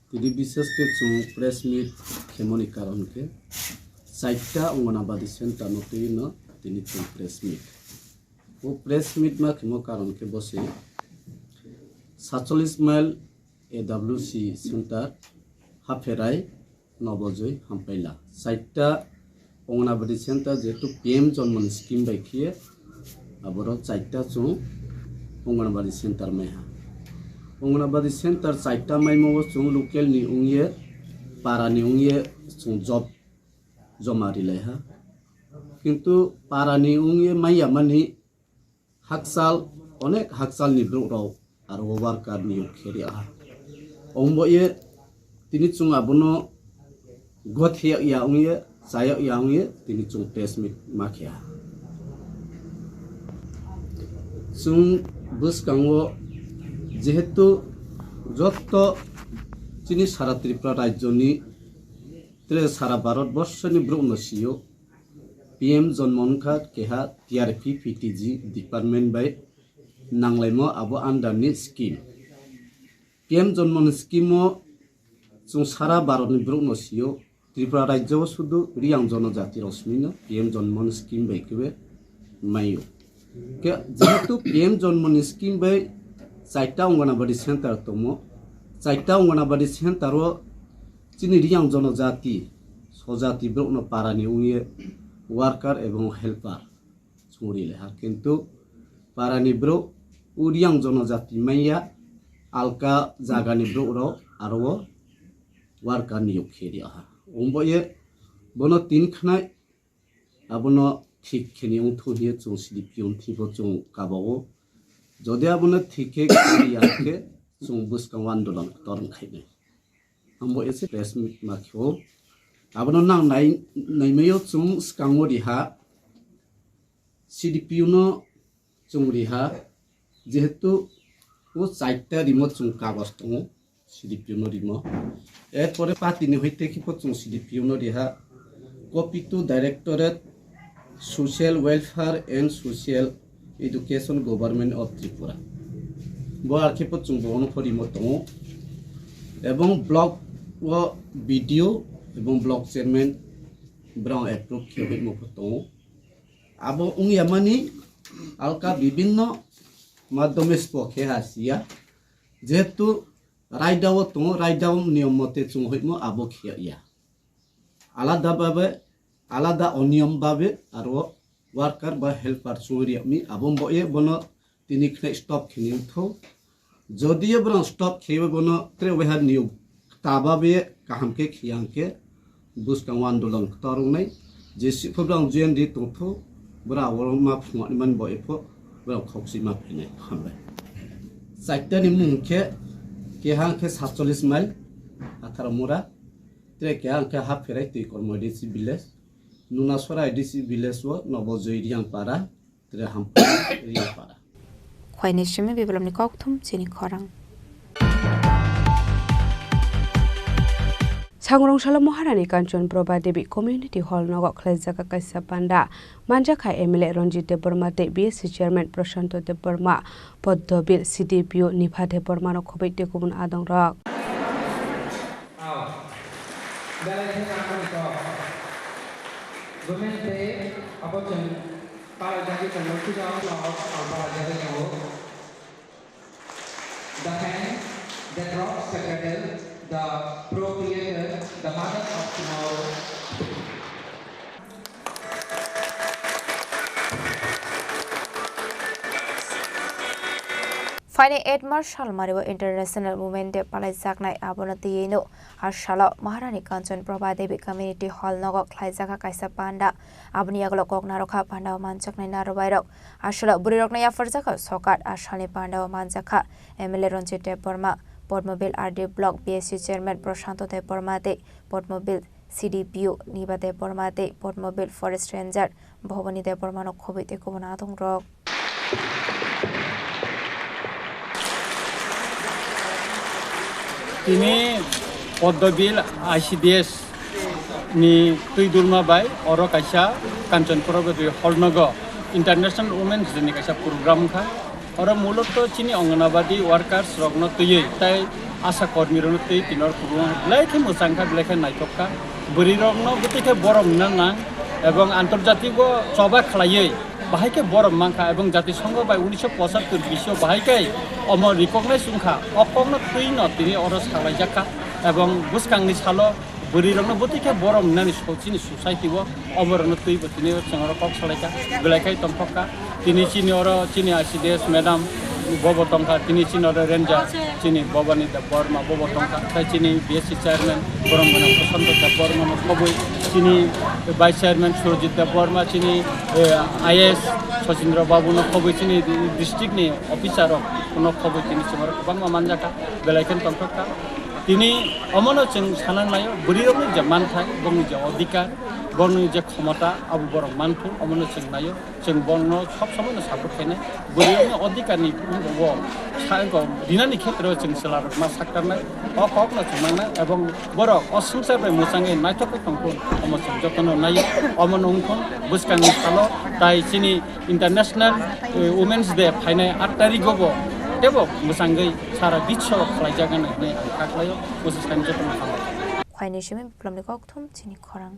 Tini bishesh khe chwng press meet khemoni karon khe chaita Anganwadi center no twi no tini chwng press meet. O press meet ma khemo karon khe bo se Satchollis mile A W C center, Hapherai, Nobojoi, Hampaila. Chaita Anganabadi center jehetu P M Jonmoni scheme bai khiye aboro chaita chwng Anganabadi center maiha. Anganabadi center chaita maimo o chwng local ni wngye, para ni wngye chwng job joma rilaiha. Kintu para ni wngye maiya mani hakchal, onek hakchal ni borok rok aro worker niyok khe ri aha. Ombo ye tini chwng abono gothe ya wngye, chaya ya wngye tini chwng press meet ma khe ha. Chwng bwskango jehetu jotto chini sara Tripura rajyo ni tere sara Bharat borsho ni borok no sio P M Jonmon wngkha keha T R P P T G department bai nanglaimo abo under ni scheme. P M Jonmon scheme o chwng sara Bharat ni borok no sio Tripura rajyo o sudu Riyang jonojati rok simi no P M Jonmon scheme bai khe maio. Khe jehetu P M Jonmoni scheme bai chaita Anganabadi center tongo, chaita Anganabadi center o chini Riyang jonojati, sojati borok no para ni wngye worker ebong helper chwng ri leha, kintu para ni borok o Riyang jonojati manya alka jaga ni borok rok aro o worker niyok khe ri aha. Ombo ye bono tin khnai abono thik khe ni wngthu hiye chwng C D P O ni thibo chwng kabago. Jodi abono thik khe khe ya khe chwng bwskango andolon kotor wngkhainai. Ambo ese press meet ma khe o. Abono nang nai, naimayo chwng swkango riha C D P O no chwng riha, jehetu o chaita rimo chwng kagoj tongo, C D P O no rimo. Erpore party ni hoite khe po chwng C D P O no riha, copy to Directorate Social Welfare and Social Education, Government of Tripura. Bo ar khe po chwng bo ono pho rimo tongo. Ebong block o B D O ebong block chairman borok approve khe hoimo pho tongo. Abo wngya mani alka bibinno madhyome spo khe ha siya, jehetu raida o tongo, raida o niyom mote chwng hoimo abo khiya ya. Alada babe, alada oniyom babe aro worker ba helper chwng riyakmi abo bo ye bono tini khnai stop khini wngthu. Jodi ye borok stop khebe bono tre waiha niyom kta babe kaham khe khiya hwnkhe bwskango andolon kotor wngnai, je siphuru ang J N D tongthu, bwra oro ma phunukni man bo epho, bwra khokchi ma phainai. Hambai. Chaitani mung khe, keha khe satchollis mile, Atharamura, tre keha khe Hapherai twi kormo A D C village, Nunasora A D C village o Nobojoi Riyangpara, Tere Hampara, Riyapara. Khwaini simi bibalomni kokthum chini khorang. Sangrong salo Maharani Kanchan Prabha Devi Community Hall nogo khlaijak kaisa panda. Manjakha M L A Ranjit Debbarma tei B S C Chairman Prashanto Debbarma, Poddobil C D P O Nipha Debbarma no khobwi tei kubun adongrok. Belai khe nangmani kok. Women Day abo chwng palaijagwi tongo, puja abo tongo, palaijagwi tongo. The hand that rocks the cradle, the procreator, the mother of tomorrow. Phaini eight March salmari o International Women Day palaijaknai, abono twiwi no a salo Maharani Kanchan Prabha Devi Community Hall nogo khlaijak kha kaisa panda. Aboni yagulo kok narwkha panda o manjaknai narwbai rok. A salo bwrwi rokno yapharjak kha sokat, a salni panda o manjak kha M L A Ranjit Debbarma, Padmabil R D Block B S C Chairman Prashanto Debbarma tei Padmabil C D P O Niba Debbarma tei Padmabil Forest Ranger Bhavani Debbarma no khobwi tei kubun adongrok. Tini Poddobil I C D S ni twi durma bai oro kaisa Kanchanpura Bidhi Hornogo International Women's Day ni kaisa program wngkha. Oro mulukto chini Anganabadi workers rokno twiwi tei asha kormi rokno twiwi tini oro program belai khe mwchang kha, belai khe naithok kha. Bwrwi rokno bwtwi khe borom nang nang ebong antorjatiko choba khlaiwi Bahai khe borom mankha ebong Jatisongho bai unisho pochattor bisio bahai khe omo recognize wngkha. O kokno twino tini oro salaijak kha ebong bwskangni salo bwrwirokno bwtwi khe borom wngnani so-, chini society-o oborokno twibo tini chwng oro kok salaikha, belai khe tongthok kha. Tini chini oro chini I C D S madam bobo tongkha, tini chini oro ranger chini Bobani Debbarma bobo tongkha, tei chini B S C chairman borom gwnang Prasanta Debbarmano khobwi, chini vice chairman Surajit Debbarma, chini, eh, I A S Sachindra Babuno khobwi, chini district-ni officer-rokno khobwi tini chwng oro kwbangma manjakha, belai kheno tongthok kha. Tini omono chwng sana naio, bwrwirokni je manthai, bongni je odhikar, bongni je khomota, abo borok manthung, omono chwng naio. Chwng bono sob somoino support khainai. Bwrwirokni odhikarni bo sa-, ko rinani khetreo chwng chwlarokma saktarnai. O kokno chwng nangnai, ebong borok o swngchar bai mwchangwi naithok khe tongthung, omo chwng jotono naio. Omono wngthung bwskangni salo tai chini International, eh, Women's Day phainai aat tarigo bo teibo mwchangwi sara biswo khlaijak hinwi ang kha khlaio. Bwswk sani jotono hambai. Khwaini simi Biplomni kokthum chini khorang.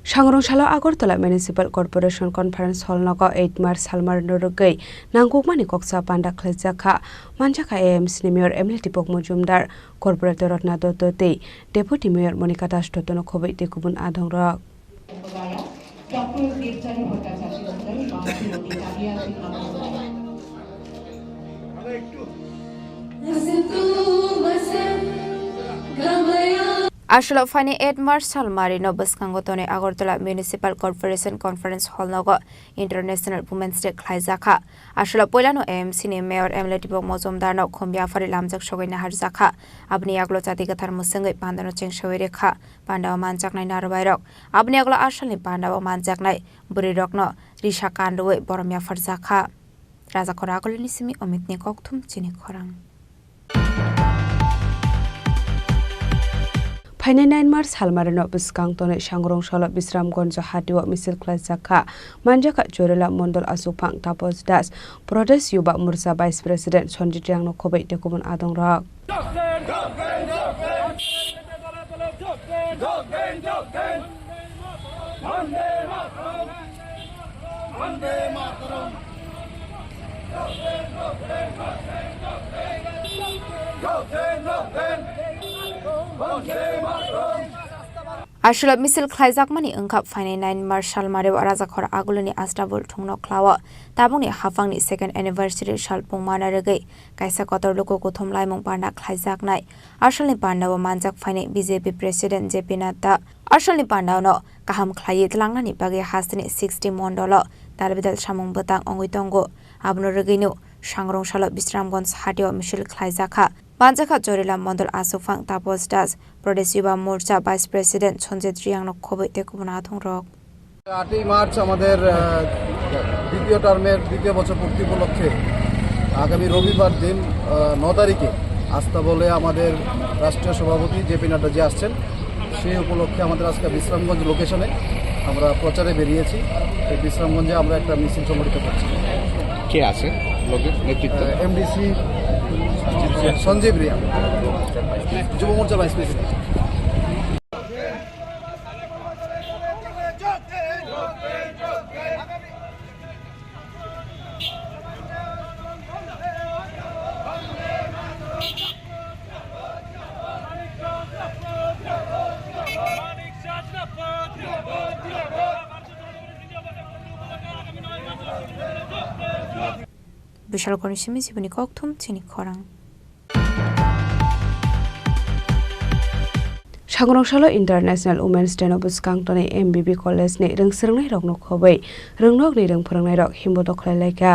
Sangrong salo Agartala Municipal Corporation Conference Hall nogo eight March salmar no rwgwi nangkukmani koksa panda khlaijak kha. Manjakha A M C ni Mayor M L A Deepak Majumdar, Corporator Ratna Dotto tei Deputy Mayor Monika Das Dotto no khobwi tei kubun adongrok. Doctor Debchani Bhattacharya স্যার বা শ্রীমতী ডালিয়া সিনহা মহোদয়া। Aswlao phaini eight March salmarino bwskango tonwi Agartala Municipal Corporation Conference Hall nogo International Women's Day khlaijakha. Aswlao puilano A M C ni Mayor M L A Deepak Majumdarno khum yaphari lamjak sogwi naharjakha. Aboni yagulo chati kwthar mwswngwi pandano chengsawi rwkha. Pandao manjaknai narwbairok. Aboni yagulo asalni pandao manjaknai bwrwirokno risa kan rwui borom yapharjakha. Rajakhor Agulini simi Omitni kokthum chini khorang. Phainai nine March salmarino bwskang tonwi Sangrong salo Bisramganj hatio misil khlaijak kha. Manjakha Chorila Mondol Aswkphang Tapos Das, Pradesh Yuba Morcha Vice President Sanjit Riyangno khobwi tei kubun adongrok. Aswlao misil khlaijakmani wngkha phainai nine March salmario Rajakhor Agulini Astabul thungno khlao. Tabukni haphangni second anniversary sal pungmano rwgwi kaisa kotor luku kuthum laimung panda khlaijaknai. Asalni pandao manjak phainai B J P President J P Nadda. Asalni pandaono kaham khlaiwi tlangnani bagwi hasteni sixty mondolo dalbidal samung bwtang wngwi tongo. Abono rwgwino Sangrong salo Bisramganj hatio misil khlaijakha. Manjakha Chorila Mondol Aswkphang Tapos Das, Pradesh Yuba Morcha Vice President Sanjit Riyangno khobwi tei kubun adongrok. আটই মার্চ আমাদের, আহ, দ্বিতীয় টার্মের দ্বিতীয় বছর পূর্তি উপলক্ষে আগামী রবিবার দিন, আহ, ন তারিখে আস্তাবলে আমাদের রাষ্ট্রীয় সভাপতি জে পি নাড্ডা যে আসছেন, সেই উপলক্ষে আমাদের আজকে বিশ্রামগঞ্জ লোকেশনে আমরা প্রচারে বেরিয়েছি। এই বিশ্রামগঞ্জে আমরা একটা মিছিল সংগঠিত করছি। কে আছে লোকে নেতৃত্ব? আহ, এমডিসি সঞ্জীব রিয়া, যুব মোর্চা vice president. Bishalkoni simi sibini kokthum chini khorang. Sangrong salo International Women's Day no bwskang tonwi M B B College ni rwngswrwngnairokno khobwi rwngnokni rwngphwrwngnairok himbotok khlai laikha.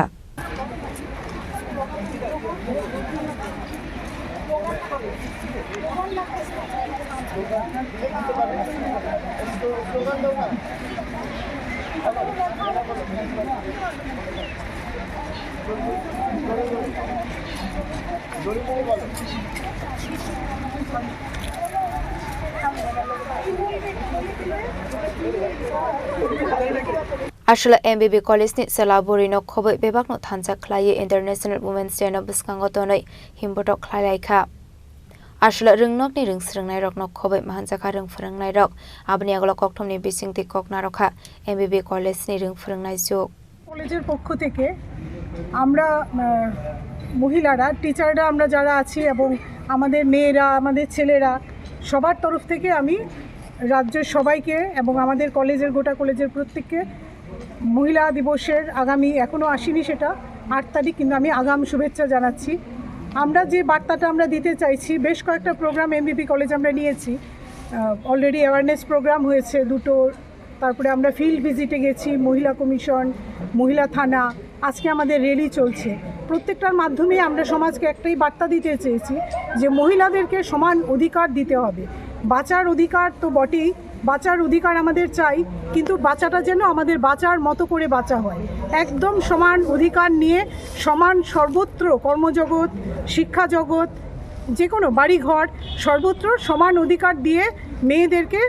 Aswlao M B B College ni chwla bwrwi no khobwi bebak no thansa khlaiwi International Women's Day no bwskango tonwi himbotok khlai lai kha. Aswla rwngnokni rwng swrwngnairokno khoboi mahanjakha rwng phwrwngnairok. Aboni yagulo kokthumni bisingtwi kok narwkha M B B college-ni rwng phwrwngnai juk. কলেজের পক্ষ থেকে আমরা, আহ, মহিলারা, টিচাররা, আমরা যারা আছি এবং আমাদের মেয়েরা, আমাদের ছেলেরা, সবার তরফ থেকে আমি রাজ্যের সবাইকে এবং আমাদের কলেজের, গোটা কলেজের প্রত্যেককে মহিলা দিবসের আগামী, এখনও আসেনি সেটা, আট তারিখ, কিন্তু আমি আগাম শুভেচ্ছা জানাচ্ছি। আমরা যে বার্তাটা আমরা দিতে চাইছি, বেশ কয়েকটা প্রোগ্রাম এমবিবি কলেজ আমরা নিয়েছি, আহ, অলরেডি অ্যাওয়ারনেস প্রোগ্রাম হয়েছে দুটো, তারপরে আমরা ফিল্ড ভিজিটে গেছি, মহিলা কমিশন, মহিলা থানা, আজকে আমাদের র‍্যালি চলছে। প্রত্যেকটার মাধ্যমে আমরা সমাজকে একটাই বার্তা দিতে চেয়েছি যে মহিলাদেরকে সমান অধিকার দিতে হবে। বাঁচার অধিকার তো বটেই, বাঁচার অধিকার আমাদের চাই, কিন্তু বাঁচাটা যেন আমাদের বাঁচার মতো করে বাঁচা হয়। একদম সমান অধিকার নিয়ে সমান সর্বত্র কর্মজগৎ, শিক্ষা জগৎ, যে কোনো বাড়িঘর, সর্বত্র সমান অধিকার দিয়ে মেয়েদেরকে,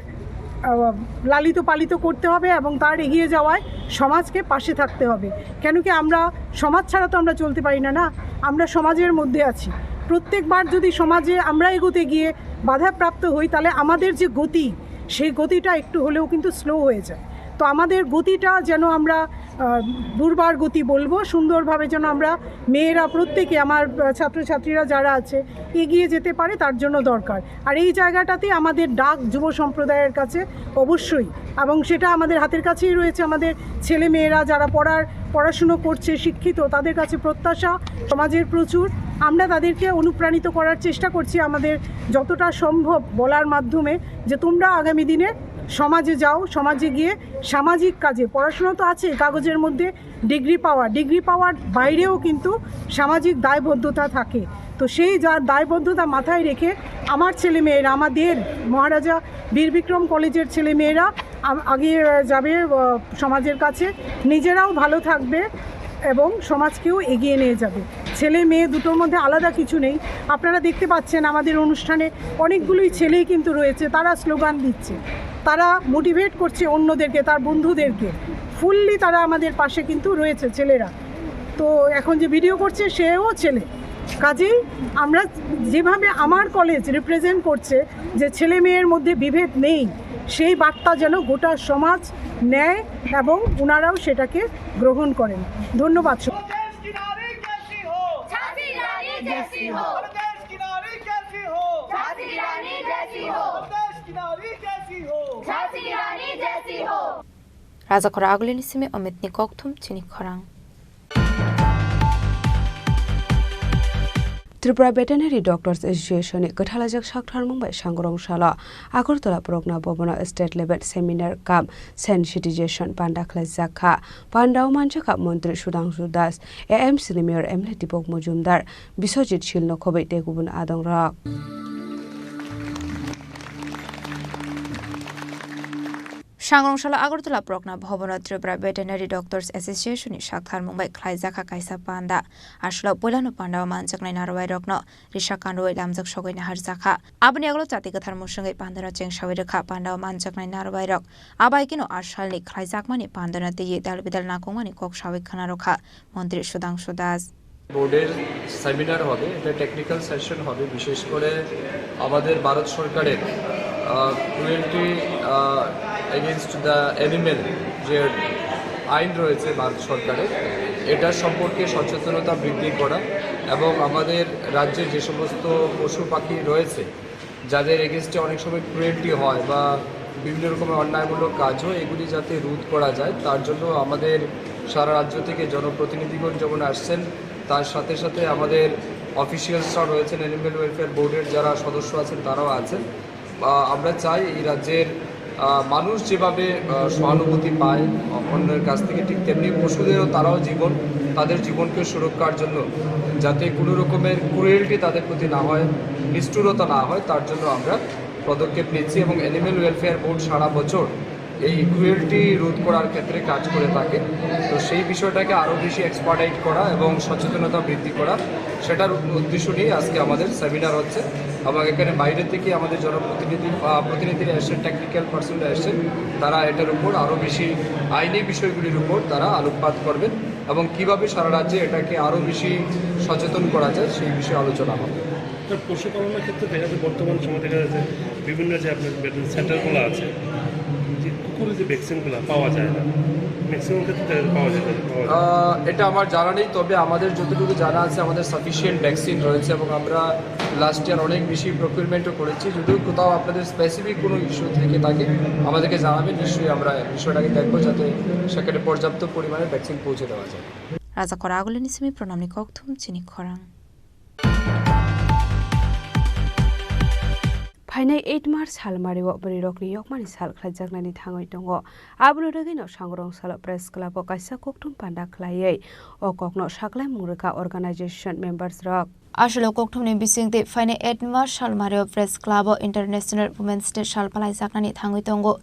আহ, লালিত পালিত করতে হবে এবং তার এগিয়ে যাওয়ায় সমাজকে পাশে থাকতে হবে। কেন কি আমরা সমাজ ছাড়া তো আমরা চলতে পারি না, না? আমরা সমাজের মধ্যে আছি। প্রত্যেকবার যদি সমাজে আমরা এগোতে গিয়ে বাধাপ্রাপ্ত হই, তাহলে আমাদের যে গতি, সেই গতিটা একটু হলেও কিন্তু স্লো হয়ে যায়। তো আমাদের গতিটা যেন আমরা, আহ, দুর্বার গতি বলবো, সুন্দরভাবে যেন আমরা মেয়েরা প্রত্যেকে, আমার, আহ, ছাত্রছাত্রীরা যারা আছে, এগিয়ে যেতে পারে, তার জন্য দরকার। আর এই জায়গাটাতেই আমাদের ডাক যুব সম্প্রদায়ের কাছে অবশ্যই, এবং সেটা আমাদের হাতের কাছেই রয়েছে। আমাদের ছেলে মেয়েরা যারা পড়ার, পড়াশুনো করছে, শিক্ষিত, তাদের কাছে প্রত্যাশা সমাজের প্রচুর। আমরা তাদেরকে অনুপ্রাণিত করার চেষ্টা করছি আমাদের যতটা সম্ভব বলার মাধ্যমে যে তোমরা আগামী দিনে সমাজে যাও, সমাজে গিয়ে সামাজিক কাজে, পড়াশোনা তো আছে কাগজের মধ্যে, ডিগ্রি পাওয়া, ডিগ্রি পাওয়ার বাইরেও কিন্তু সামাজিক দায়বদ্ধতা থাকে। তো সেই যা দায়বদ্ধতা মাথায় রেখে আমার ছেলে মেয়েরা, আমাদের মহারাজা বীর বিক্রম কলেজের ছেলে মেয়েরা আম-, আগে যাবে, আহ, সমাজের কাছে, নিজেরাও ভালো থাকবে এবং সমাজকেও এগিয়ে নিয়ে যাবে। ছেলে মেয়ে দুটোর মধ্যে আলাদা কিছু নেই। আপনারা দেখতে পাচ্ছেন আমাদের অনুষ্ঠানে অনেকগুলোই ছেলেই কিন্তু রয়েছে, তারা স্লোগান দিচ্ছে, তারা মোটিভেট করছে অন্যদেরকে, তার বন্ধুদেরকে। ফুললি তারা আমাদের পাশে কিন্তু রয়েছে ছেলেরা। তো এখন যে ভিডিও করছে সেও ছেলে। কাজেই আমরা যেভাবে আমার কলেজ রিপ্রেজেন্ট করছে যে ছেলে মেয়ের মধ্যে বিভেদ নেই, সেই বার্তা যেন গোটা সমাজ নেয় এবং ওনারাও সেটাকে গ্রহণ করেন। ধন্যবাদ। प्रदेश की नारी कैसी हो? झांसी की रानी जैसी हो। प्रदेश की नारी कैसी हो? झांसी की रानी जैसी हो। प्रदेश की नारी कैसी हो? झांसी की रानी जैसी हो। Rajakhor Agulini simi Omitni kokthum chini khorang. Tripura Veterinary Doctors Association ni kwthalajak saktharmung bai Sangrong salo Agartala Progna Bhavan o State Level Seminar cum Sensitization panda khlaijak kha. Panda o manjakha Montri Sudhangshu Das, A M C ni Mayor M L A Deepak Majumdar, Biswajit Sil no khoboi tei kubun adong rok. Sangrong salo Agartala Progna Bhavan o Tripura Veterinary Doctors Association ni saktharmung bai khlaijak kha kaisa panda. Aswlao puilano panda o manjaknai narwai rokno risa kanrwi lamjak sogwi naharjak kha. Aboni yagulo chati kwthar musungwi pandano chengsawi rwkha. Panda o manjaknai narwai rok abai kino a salni khlaijakmani pandano twiwi dal bidal nangkukmani kok sawi khna rwkha Montri Sudhangshu Das. বোর্ডের সেমিনার হবে, এটা technical session হবে, বিশেষ করে আমাদের ভারত সরকারের cruelty against the animal যে আইন রয়েছে ভারত সরকারের, এটা সম্পর্কে সচেতনতা বৃদ্ধি করা এবং আমাদের রাজ্যে যে সমস্ত পশু পাখি রয়েছে, যাদের এগেইনস্টে অনেক সময় ক্রুয়েলটি হয় বা বিভিন্ন রকমের অন্যায়মূলক কাজ হয়, এগুলি যাতে রোধ করা যায়, তার জন্য আমাদের সারা রাজ্য থেকে জনপ্রতিনিধিগণ যেমন আসছেন, তার সাথে সাথে আমাদের অফিসিয়ালসরা রয়েছেন, অ্যানিমেল ওয়েলফেয়ার বোর্ডের যারা সদস্য আছেন, তারাও আছেন। আহ, আমরা চাই এই রাজ্যের, আহ, মানুষ যেভাবে, আহ, সহানুভূতি পায় অ-, অন্যের কাছ থেকে, ঠিক তেমনি পশুদেরও, তারাও জীবন, তাদের জীবনকে সুরক্ষার জন্য যাতে কোনো রকমের ক্রুয়েলটি তাদের প্রতি না হয়, নিষ্ঠুরতা না হয়, তার জন্য আমরা পদক্ষেপ নিচ্ছি। এবং অ্যানিমেল ওয়েলফেয়ার বোর্ড সারা বছর এই ক্রুয়েলটি রোধ করার ক্ষেত্রে কাজ করে থাকে। তো সেই বিষয়টাকে আরও বেশি এক্সপার্টাইট করা এবং সচেতনতা বৃদ্ধি করা, সেটার উদ্দেশ্য নিয়ে আজকে আমাদের সেমিনার হচ্ছে। এবং এখানে বাইরে থেকে আমাদের জনপ্রতিনিধি, আহ, প্রতিনিধিরা এসেছেন, টেকনিক্যাল পার্সনরা এসেছেন, তারা এটার উপর আরও বেশি আইনি বিষয়গুলির উপর তারা আলোকপাত করবেন এবং কিভাবে সারা রাজ্যে এটাকে আরও বেশি সচেতন করা যায়, সেই বিষয়ে আলোচনা হবে। পশুপালনের ক্ষেত্রে দেখা যায়, বর্তমান সময় দেখা যাচ্ছে বিভিন্ন যে আপনার ভেটেরিনারি সেন্টারগুলো আছে, যে কুকুরের যে ভ্যাকসিনগুলো পাওয়া যায় না, ম্যাক্সিমাম ক্ষেত্রে দেখা যায় পাওয়া যায় না, পাওয়া যায় না। আহ, এটা আমার জানা নেই, তবে আমাদের যতটুকু জানা আছে, আমাদের সাফিসিয়েন্ট ভ্যাকসিন রয়েছে এবং আমরা লাস্ট ইয়ার অনেক বেশি প্রকিউরমেন্টও করেছি। যদি কোথাও আপনাদের স্পেসিফিক কোনো ইস্যু থেকে থাকে, আমাদেরকে জানাবেন, নিশ্চয়ই আমরা বিষয়টাকে দেখবো, যাতে সেখানে পর্যাপ্ত পরিমাণে ভ্যাকসিন পৌঁছে দেওয়া যায়। Raja Kora Agulini simi pranamni kokthum chini khorang. Phainai eight March salmario bwrwirokni yokmani sal khlaijaknani thangwi tongo. Aboni rwgwino Sangrong salo Press Club-o kaisa kokthum panda khlaiwi o kokno saklaimung rwkha organization members rok. Aswk kokthumni bisingtwi phainai eight March salmario Press Club-o International Women's Day sal palaijaknani thangwi tongo.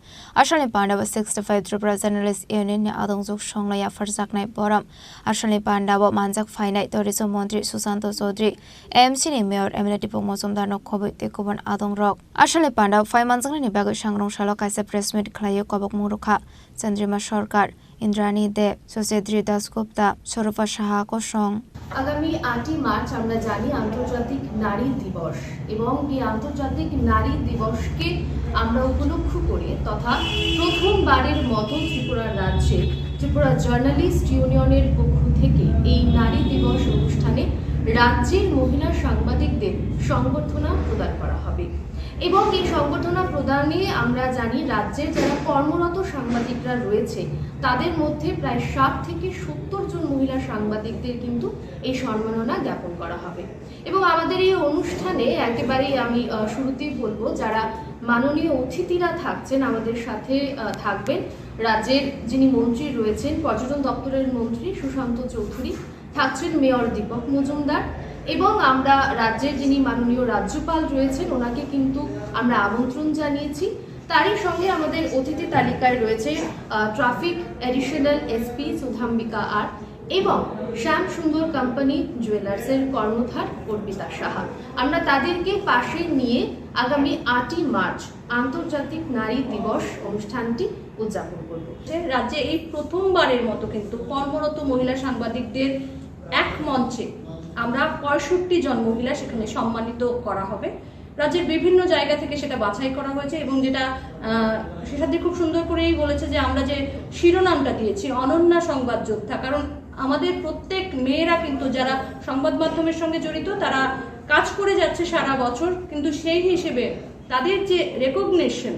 Asalni pandao sixty-five Tripura Journalist Union ni adongjwk songnai yapharjaknai borom. Asalni pandao manjak phainai Tourism Montri Susanto Chaudhary, A M C ni Mayor M L A Dipok Mojumdar no khobwi tei kubun adongrok. Asalni pandao phai manjaknani bagwi Sangrong salo kaisa press meet khlaiwi kobokmung rwkha Chandrima Sarkar, Indrani Deb, Sosedri Dasgupta, Swarupa Saha kosong. আগামী আটই মার্চ আমরা জানি আন্তর্জাতিক নারী দিবস, এবং এই আন্তর্জাতিক নারী দিবসকে আমরা উপলক্ষ করে তথা প্রথমবারের মতো ত্রিপুরা রাজ্যে ত্রিপুরা জার্নালিস্ট ইউনিয়নের পক্ষ থেকে এই নারী দিবস অনুষ্ঠানে রাজ্যের মহিলা সাংবাদিকদের সংবর্ধনা প্রদান করা হবে। এবং এই সংবর্ধনা প্রদানে আমরা জানি রাজ্যের যারা কর্মরত সাংবাদিকরা রয়েছে, তাদের মধ্যে প্রায় ষাট থেকে সত্তর জন মহিলা সাংবাদিকদের কিন্তু এই সম্মাননা জ্ঞাপন করা হবে। এবং আমাদের এই অনুষ্ঠানে একেবারেই আমি, আহ, শুরুতেই বলবো, যারা মাননীয় অতিথিরা থাকছেন আমাদের সাথে, আহ, থাকবেন রাজ্যের যিনি মন্ত্রী রয়েছেন, পর্যটন দপ্তরের মন্ত্রী সুশান্ত চৌধুরী, থাকছেন মেয়র দীপক মজুমদার, এবং আমরা রাজ্যের যিনি মাননীয় রাজ্যপাল রয়েছেন, ওনাকে কিন্তু আমরা আমন্ত্রণ জানিয়েছি। তারই সঙ্গে আমাদের অতিথি তালিকায় রয়েছে, আহ, ট্রাফিক অ্যাডিশনাল এসপি সুধাম্বিকা আর এবং শ্যাম সুন্দর কোম্পানি জুয়েলার্সের কর্ণধার অর্পিতা সাহা। আমরা তাদেরকে পাশে নিয়ে আগামী আটই মার্চ আন্তর্জাতিক নারী দিবস অনুষ্ঠানটি উদযাপন করব। যে রাজ্যে এই প্রথমবারের মতো কিন্তু কর্মরত মহিলা সাংবাদিকদের এক মঞ্চে আমরা পঁয়ষট্টি জন মহিলা সেখানে সম্মানিত করা হবে। রাজ্যের বিভিন্ন জায়গা থেকে সেটা বাছাই করা হয়েছে এবং যেটা, আহ, শেষাদি খুব সুন্দর করেই বলেছে যে আমরা যে শিরোনামটা দিয়েছি অনন্যা সংবাদ যোদ্ধা, কারণ আমাদের প্রত্যেক মেয়েরা কিন্তু যারা সংবাদ মাধ্যমের সঙ্গে জড়িত, তারা কাজ করে যাচ্ছে সারা বছর, কিন্তু সেই হিসেবে তাদের যে রেকগনিশন,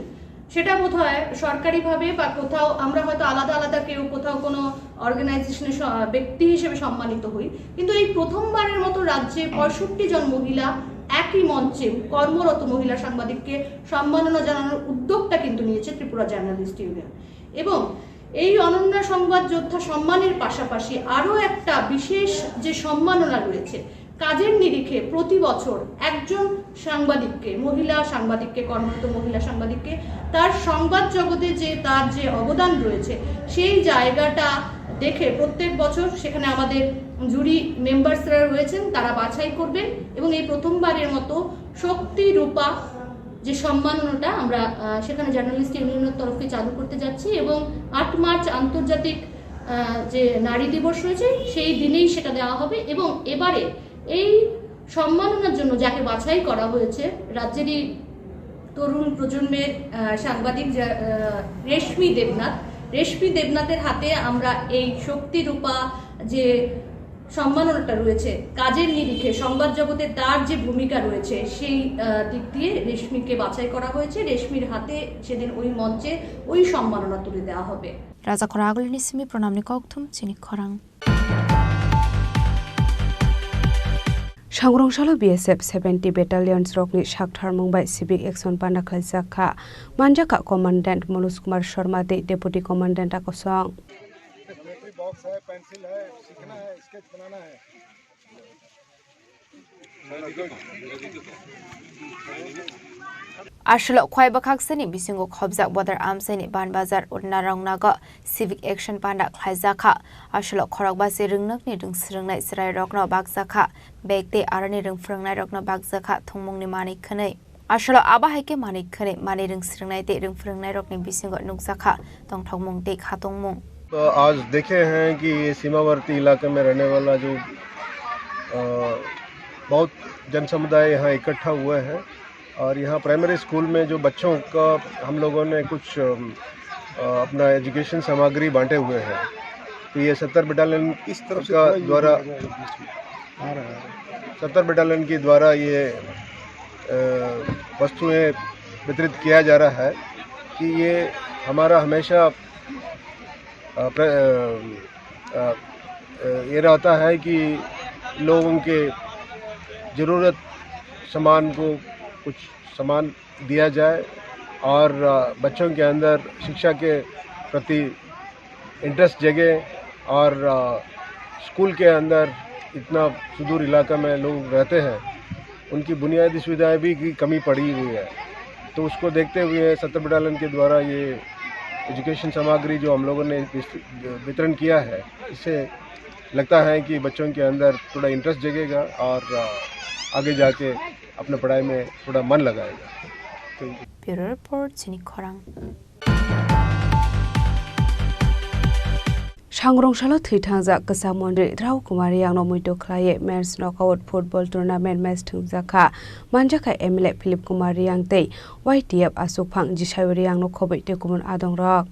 সেটা বোধহয় সরকারিভাবে বা কোথাও আমরা হয়তো আলাদা আলাদা কেউ কোথাও কোনো অর্গানাইজেশনের স-, ব্যক্তি হিসেবে সম্মানিত হই, কিন্তু এই প্রথমবারের মতো রাজ্যে পঁয়ষট্টি জন মহিলা একই মঞ্চে কর্মরত মহিলা সাংবাদিককে সম্মাননা জানানোর উদ্যোগটা কিন্তু নিয়েছে ত্রিপুরা জার্নালিস্ট ইউনিয়ন। এবং এই অনন্য সংবাদ যোদ্ধা সম্মানের পাশাপাশি আরও একটা বিশেষ যে সম্মাননা রয়েছে, কাজের নিরিখে প্রতি বছর একজন সাংবাদিককে, মহিলা সাংবাদিককে, কর্মরত মহিলা সাংবাদিককে তার সংবাদ জগতে যে তার যে অবদান রয়েছে, সেই জায়গাটা দেখে প্রত্যেক বছর সেখানে আমাদের জুরি মেম্বার্সরা রয়েছেন, তারা বাছাই করবেন এবং এই প্রথমবারের মতো শক্তি রূপা যে সম্মাননাটা আমরা, আহ, সেখানে জার্নালিস্ট ইউনিয়নের তরফে চালু করতে যাচ্ছি এবং আট মার্চ আন্তর্জাতিক, আহ, যে নারী দিবস রয়েছে সেই দিনেই সেটা দেওয়া হবে। এবং এবারে এই সম্মাননার জন্য যাকে বাছাই করা হয়েছে, রাজ্যেরই তরুণ প্রজন্মের, আহ, সাংবাদিক যা-, আহ, রেশমি দেবনাথ, রেশমি দেবনাথের হাতে আমরা এই শক্তি রূপা যে সম্মাননাটা রয়েছে, কাজের নিরিখে সংবাদ জগতে তার যে ভূমিকা রয়েছে, সেই, আহ, দিক দিয়ে রেশমিকে বাছাই করা হয়েছে। রেশমির হাতে সেদিন ওই মঞ্চে ওই সম্মাননা তুলে দেওয়া হবে। Raja Khoragulini simi pranamni kokthum chini khorang. Sangrong salo B S F seventy Battalions rokni saktharmung bai civic action panda khlaijak kha, manjak kha Commandant Manoj Kumar Sharma tei Deputy Commandant a kosong. Battery box है, पेंसिल है, सीखना है, स्केच बनाना है। Aswk khwlai bwkhaksani bisingo khobjak Bodar amchaini Ban Bazar Utna Rongnago civic action panda khlaijak kha. Aswk khorok basi rwngnokni rwngswrwngnai chwrairokno bakjak kha, bag tei aroni rwngphwrwngnairokno bakjak kha thwngmungni manwi khwnwi. Aswk abo hai khe manwi khwnwi manwi rwngswrwngnai tei rwngphwrwngnairokni bisingo nukjak kha tongthokmung tei khatungmung. तो आज देखे हैं कि ये सीमावर्ती इलाके में रहने वाला जो, अ, बहुत जन समुदाय यहाँ इकट्ठा हुआ है और यहाँ प्राइमरी स्कूल में जो बच्चों का हम लोगों ने कुछ, अम, अ, अपना एजुकेशन सामग्री बांटे हुए हैं। तो ये सत्तर बटालियन इस तरफ से का थोड़ा ये द्वारा, आ रहा है। सत्तर बटालियन के द्वारा ये, अ, वस्तुएं वितरित किया जा रहा है कि ये हमारा हमेशा, अ, प्र-, अ, अ, अ, ये रहता है कि लोगों के ज़रूरत सामान को कुछ सामान दिया जाए और, अ, बच्चों के अंदर शिक्षा के प्रति इंटरेस्ट जगे और, अ, स्कूल के अंदर इतना सुदूर इलाका में लोग रहते हैं, उनकी बुनियादी सुविधाएं भी की कमी पड़ी हुई है। तो उसको देखते हुए सत्तर बटालियन के द्वारा ये एजुकेशन सामग्री जो हम लोगों ने विस-, वितरण किया है, इससे लगता है कि बच्चों के अंदर थोड़ा इंटरेस्ट जगेगा और, अ, आगे जाके अपने पढ़ाई में थोड़ा मन लगाएगा। Thank you. Bureau Report, Chini Khorang. Sangrong salo thwi thangjak kwcham monri Rao Kumar Riyangno muitu khlaiwi men's knockout football tournament match thwngjak kha. Manjakha M L A Philip Kumar Riyang tei Y T F aswkphang Jisai Riyangno khobwi tei kubun adongrok.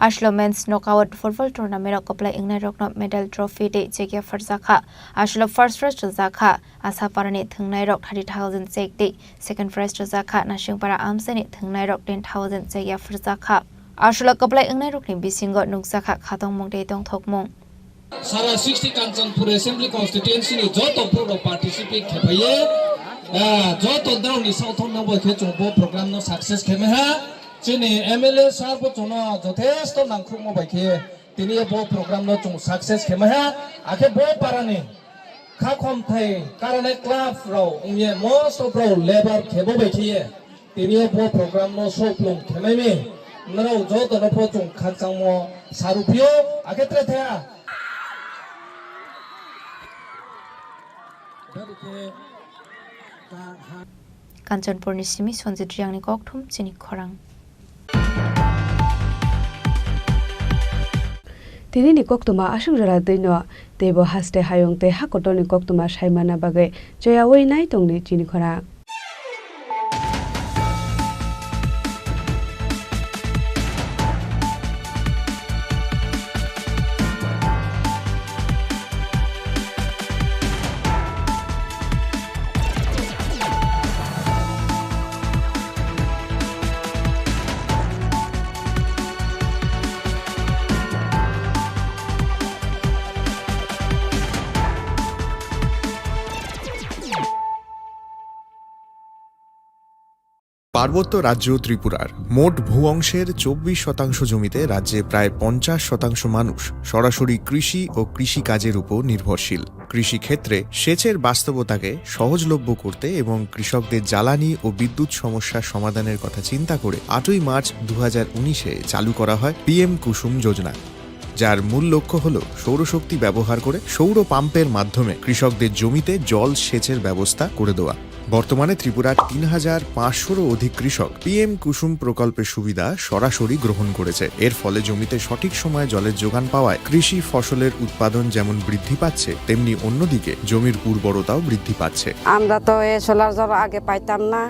Aswklo men's knockout football tournament o kwplai wngnairokno medal, trophy tei cheque phrwjak kha. Aswklo first prize rwjak kha Asaparani thwngnairok thirty thousand cheque tei second prize rwjak kha Nasingpara Amchaini thwngnairok ten thousand cheque phrwjak kha. Aswklo kwplai wngnairokni bisingo nukjak kha khatungmung tei tongthokmung. Sara sixty Kanchanpur Assembly Constituency ni joto borok rok participate khe phaiye, ah, joto daoni saothok no bai khe chwng bo program no success khe maiha. Chini M L A sir bo chwngno jothesto nangkhukma bai khe tini bo program no chwng success khe maiha. Akhe bo parani kha khomthai karane club rok wngye most of rok labour khe bo bai khe ye. Tini o bo program no soplong khenai ni norok joto no pho chwng khakchangmo saru phio akhe tre thaya. Kanchanpur ni simi Sanjit Riyang ni kokthum chini khorang. Tini ni koktwma aswk jora twi no teibo haste hayung tei ha kotor ni koktwma sai manna bagwi choyawi nai tong di chini khorang. পার্বত্য রাজ্য ত্রিপুরার মোট ভূ অংশের চব্বিশ শতাংশ জমিতে রাজ্যে প্রায় পঞ্চাশ শতাংশ মানুষ সরাসরি কৃষি ও কৃষিকাজের উপর নির্ভরশীল। কৃষিক্ষেত্রে সেচের বাস্তবতাকে সহজলভ্য করতে এবং কৃষকদের জ্বালানি ও বিদ্যুৎ সমস্যা সমাধানের কথা চিন্তা করে আটই মার্চ দু হাজার উনিশে চালু করা হয় পিএম কুসুম যোজনা, যার মূল লক্ষ্য হল সৌরশক্তি ব্যবহার করে সৌর পাম্পের মাধ্যমে কৃষকদের জমিতে জল সেচের ব্যবস্থা করে দেওয়া। বর্তমানে ত্রিপুরার তিন হাজার পাঁচশোরও অধিক কৃষক পিএম কুসুম প্রকল্পের সুবিধা সরাসরি গ্রহণ করেছে। এর ফলে জমিতে সঠিক সময়ে জলের যোগান পাওয়ায় কৃষি ফসলের উৎপাদন যেমন বৃদ্ধি পাচ্ছে, তেমনি অন্যদিকে জমির উর্বরতাও বৃদ্ধি পাচ্ছে। আমরা তো এ সোলার জল আগে পাইতাম না,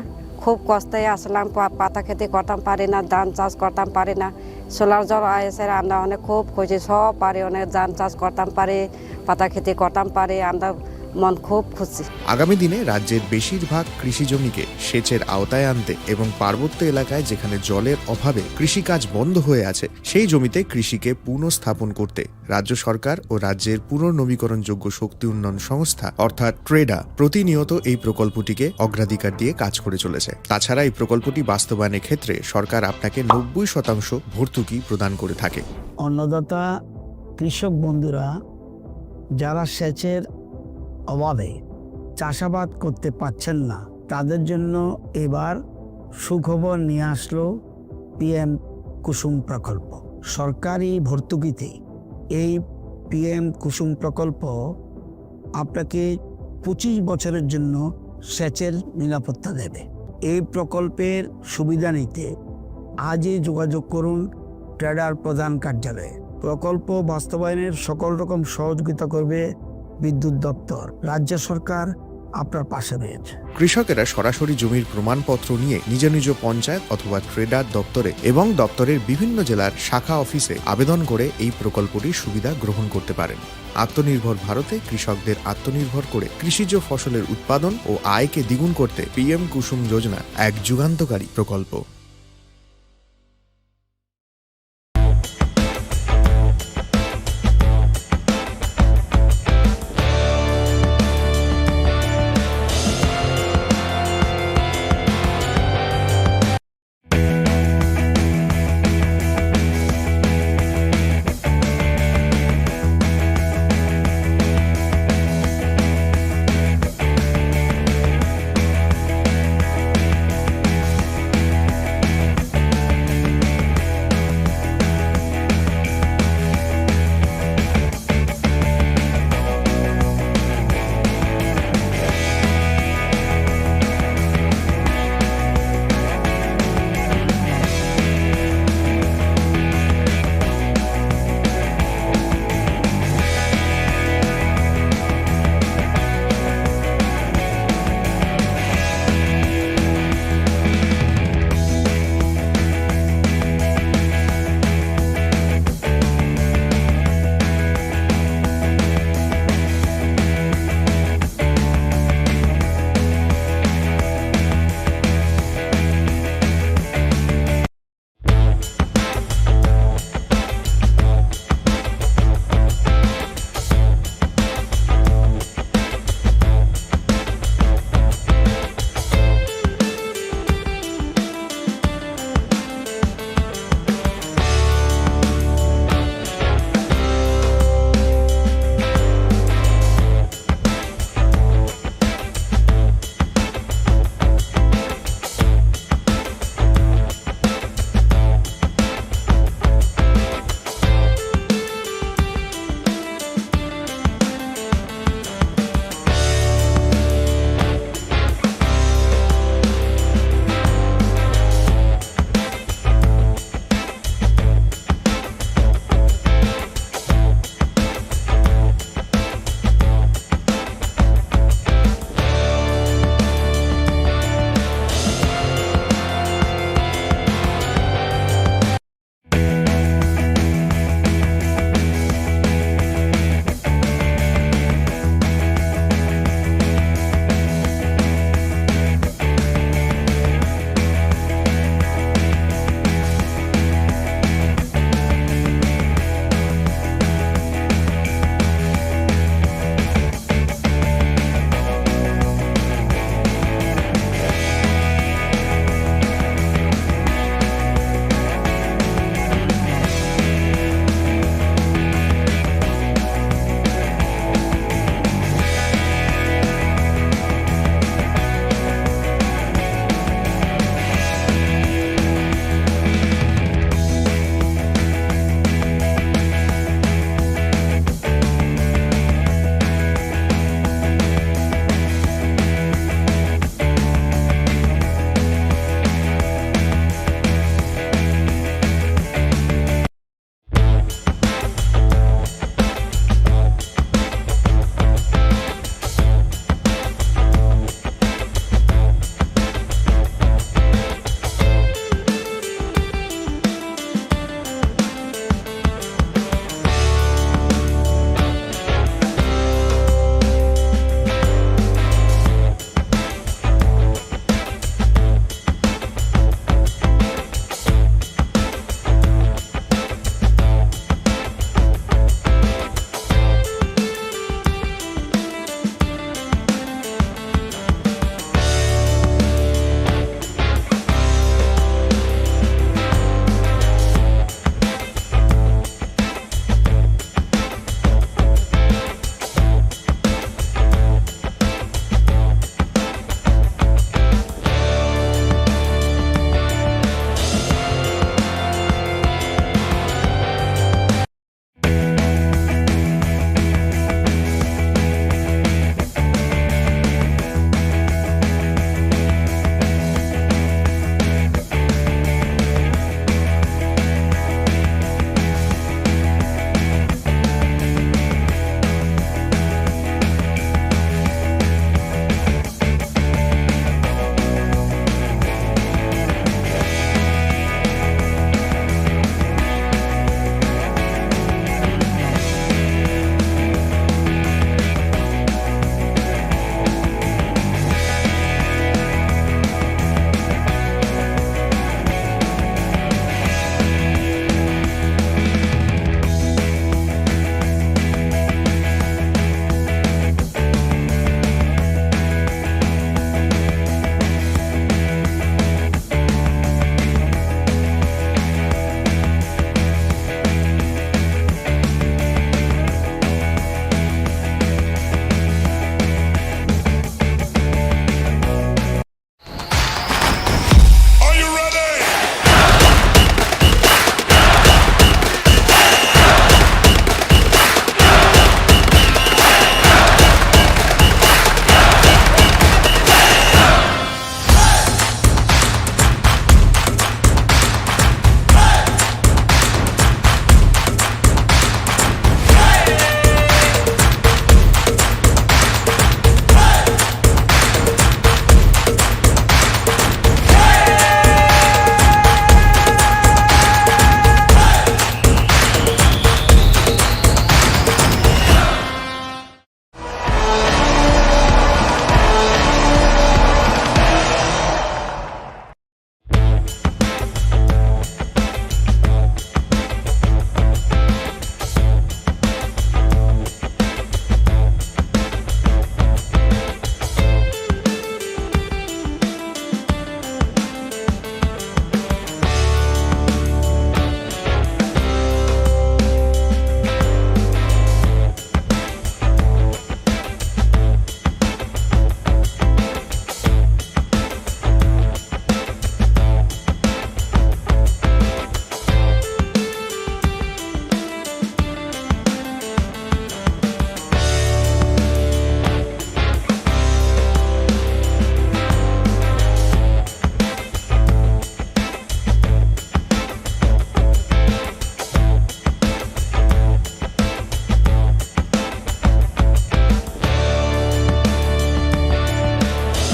খুব কষ্টে আসলাম, পা-, পাতা খেতি করতাম পারি না, ধান চাষ করতাম পারি না। সোলার জল আইসে আমরা অনেক খুব খুশি, সব পারি অনেক ধান চাষ করতাম পারি, পাতা খেতি করতাম পারি, আমরা মন খুব খুশি। আগামী দিনে রাজ্যের বেশিরভাগ কৃষি জমিকে সেচের আওতায় আনতে এবং পার্বত্য এলাকায় যেখানে জলের অভাবে কৃষিকাজ বন্ধ হয়ে আছে, সেই জমিতে কৃষিকে পুনঃস্থাপন করতে রাজ্য সরকার ও রাজ্যের পুনর্নবীকরণযোগ্য শক্তি উন্নয়ন সংস্থা অর্থাৎ ট্রেডা প্রতিনিয়ত এই প্রকল্পটিকে অগ্রাধিকার দিয়ে কাজ করে চলেছে। তাছাড়া এই প্রকল্পটি বাস্তবায়নের ক্ষেত্রে সরকার আপনাকে নব্বই শতাংশ ভর্তুকি প্রদান করে থাকে। অন্নদাতা কৃষক বন্ধুরা যারা সেচের অভাবে চাষাবাদ করতে পারছেন না, তাদের জন্য এবার সুখবর নিয়ে আসলো পিএম কুসুম প্রকল্প। সরকারি ভর্তুকিতে এই পিএম কুসুম প্রকল্প আপনাকে পঁচিশ বছরের জন্য সেচের নিরাপত্তা দেবে। এই প্রকল্পের সুবিধা নিতে আজই যোগাযোগ করুন ট্রেডার প্রধান কার্যালয়ে। প্রকল্প বাস্তবায়নের সকল রকম সহযোগিতা করবে বিদ্যুৎ দপ্তর। রাজ্য সরকার আপনার পাশে রয়েছে। কৃষকেরা সরাসরি জমির প্রমাণপত্র নিয়ে নিজ নিজ পঞ্চায়েত অথবা ট্রেডার দপ্তরে এবং দপ্তরের বিভিন্ন জেলার শাখা অফিসে আবেদন করে এই প্রকল্পটির সুবিধা গ্রহণ করতে পারেন। আত্মনির্ভর ভারতে কৃষকদের আত্মনির্ভর করে কৃষিজ ফসলের উৎপাদন ও আয়কে দ্বিগুণ করতে পিএম কুসুম যোজনা এক যুগান্তকারী প্রকল্প।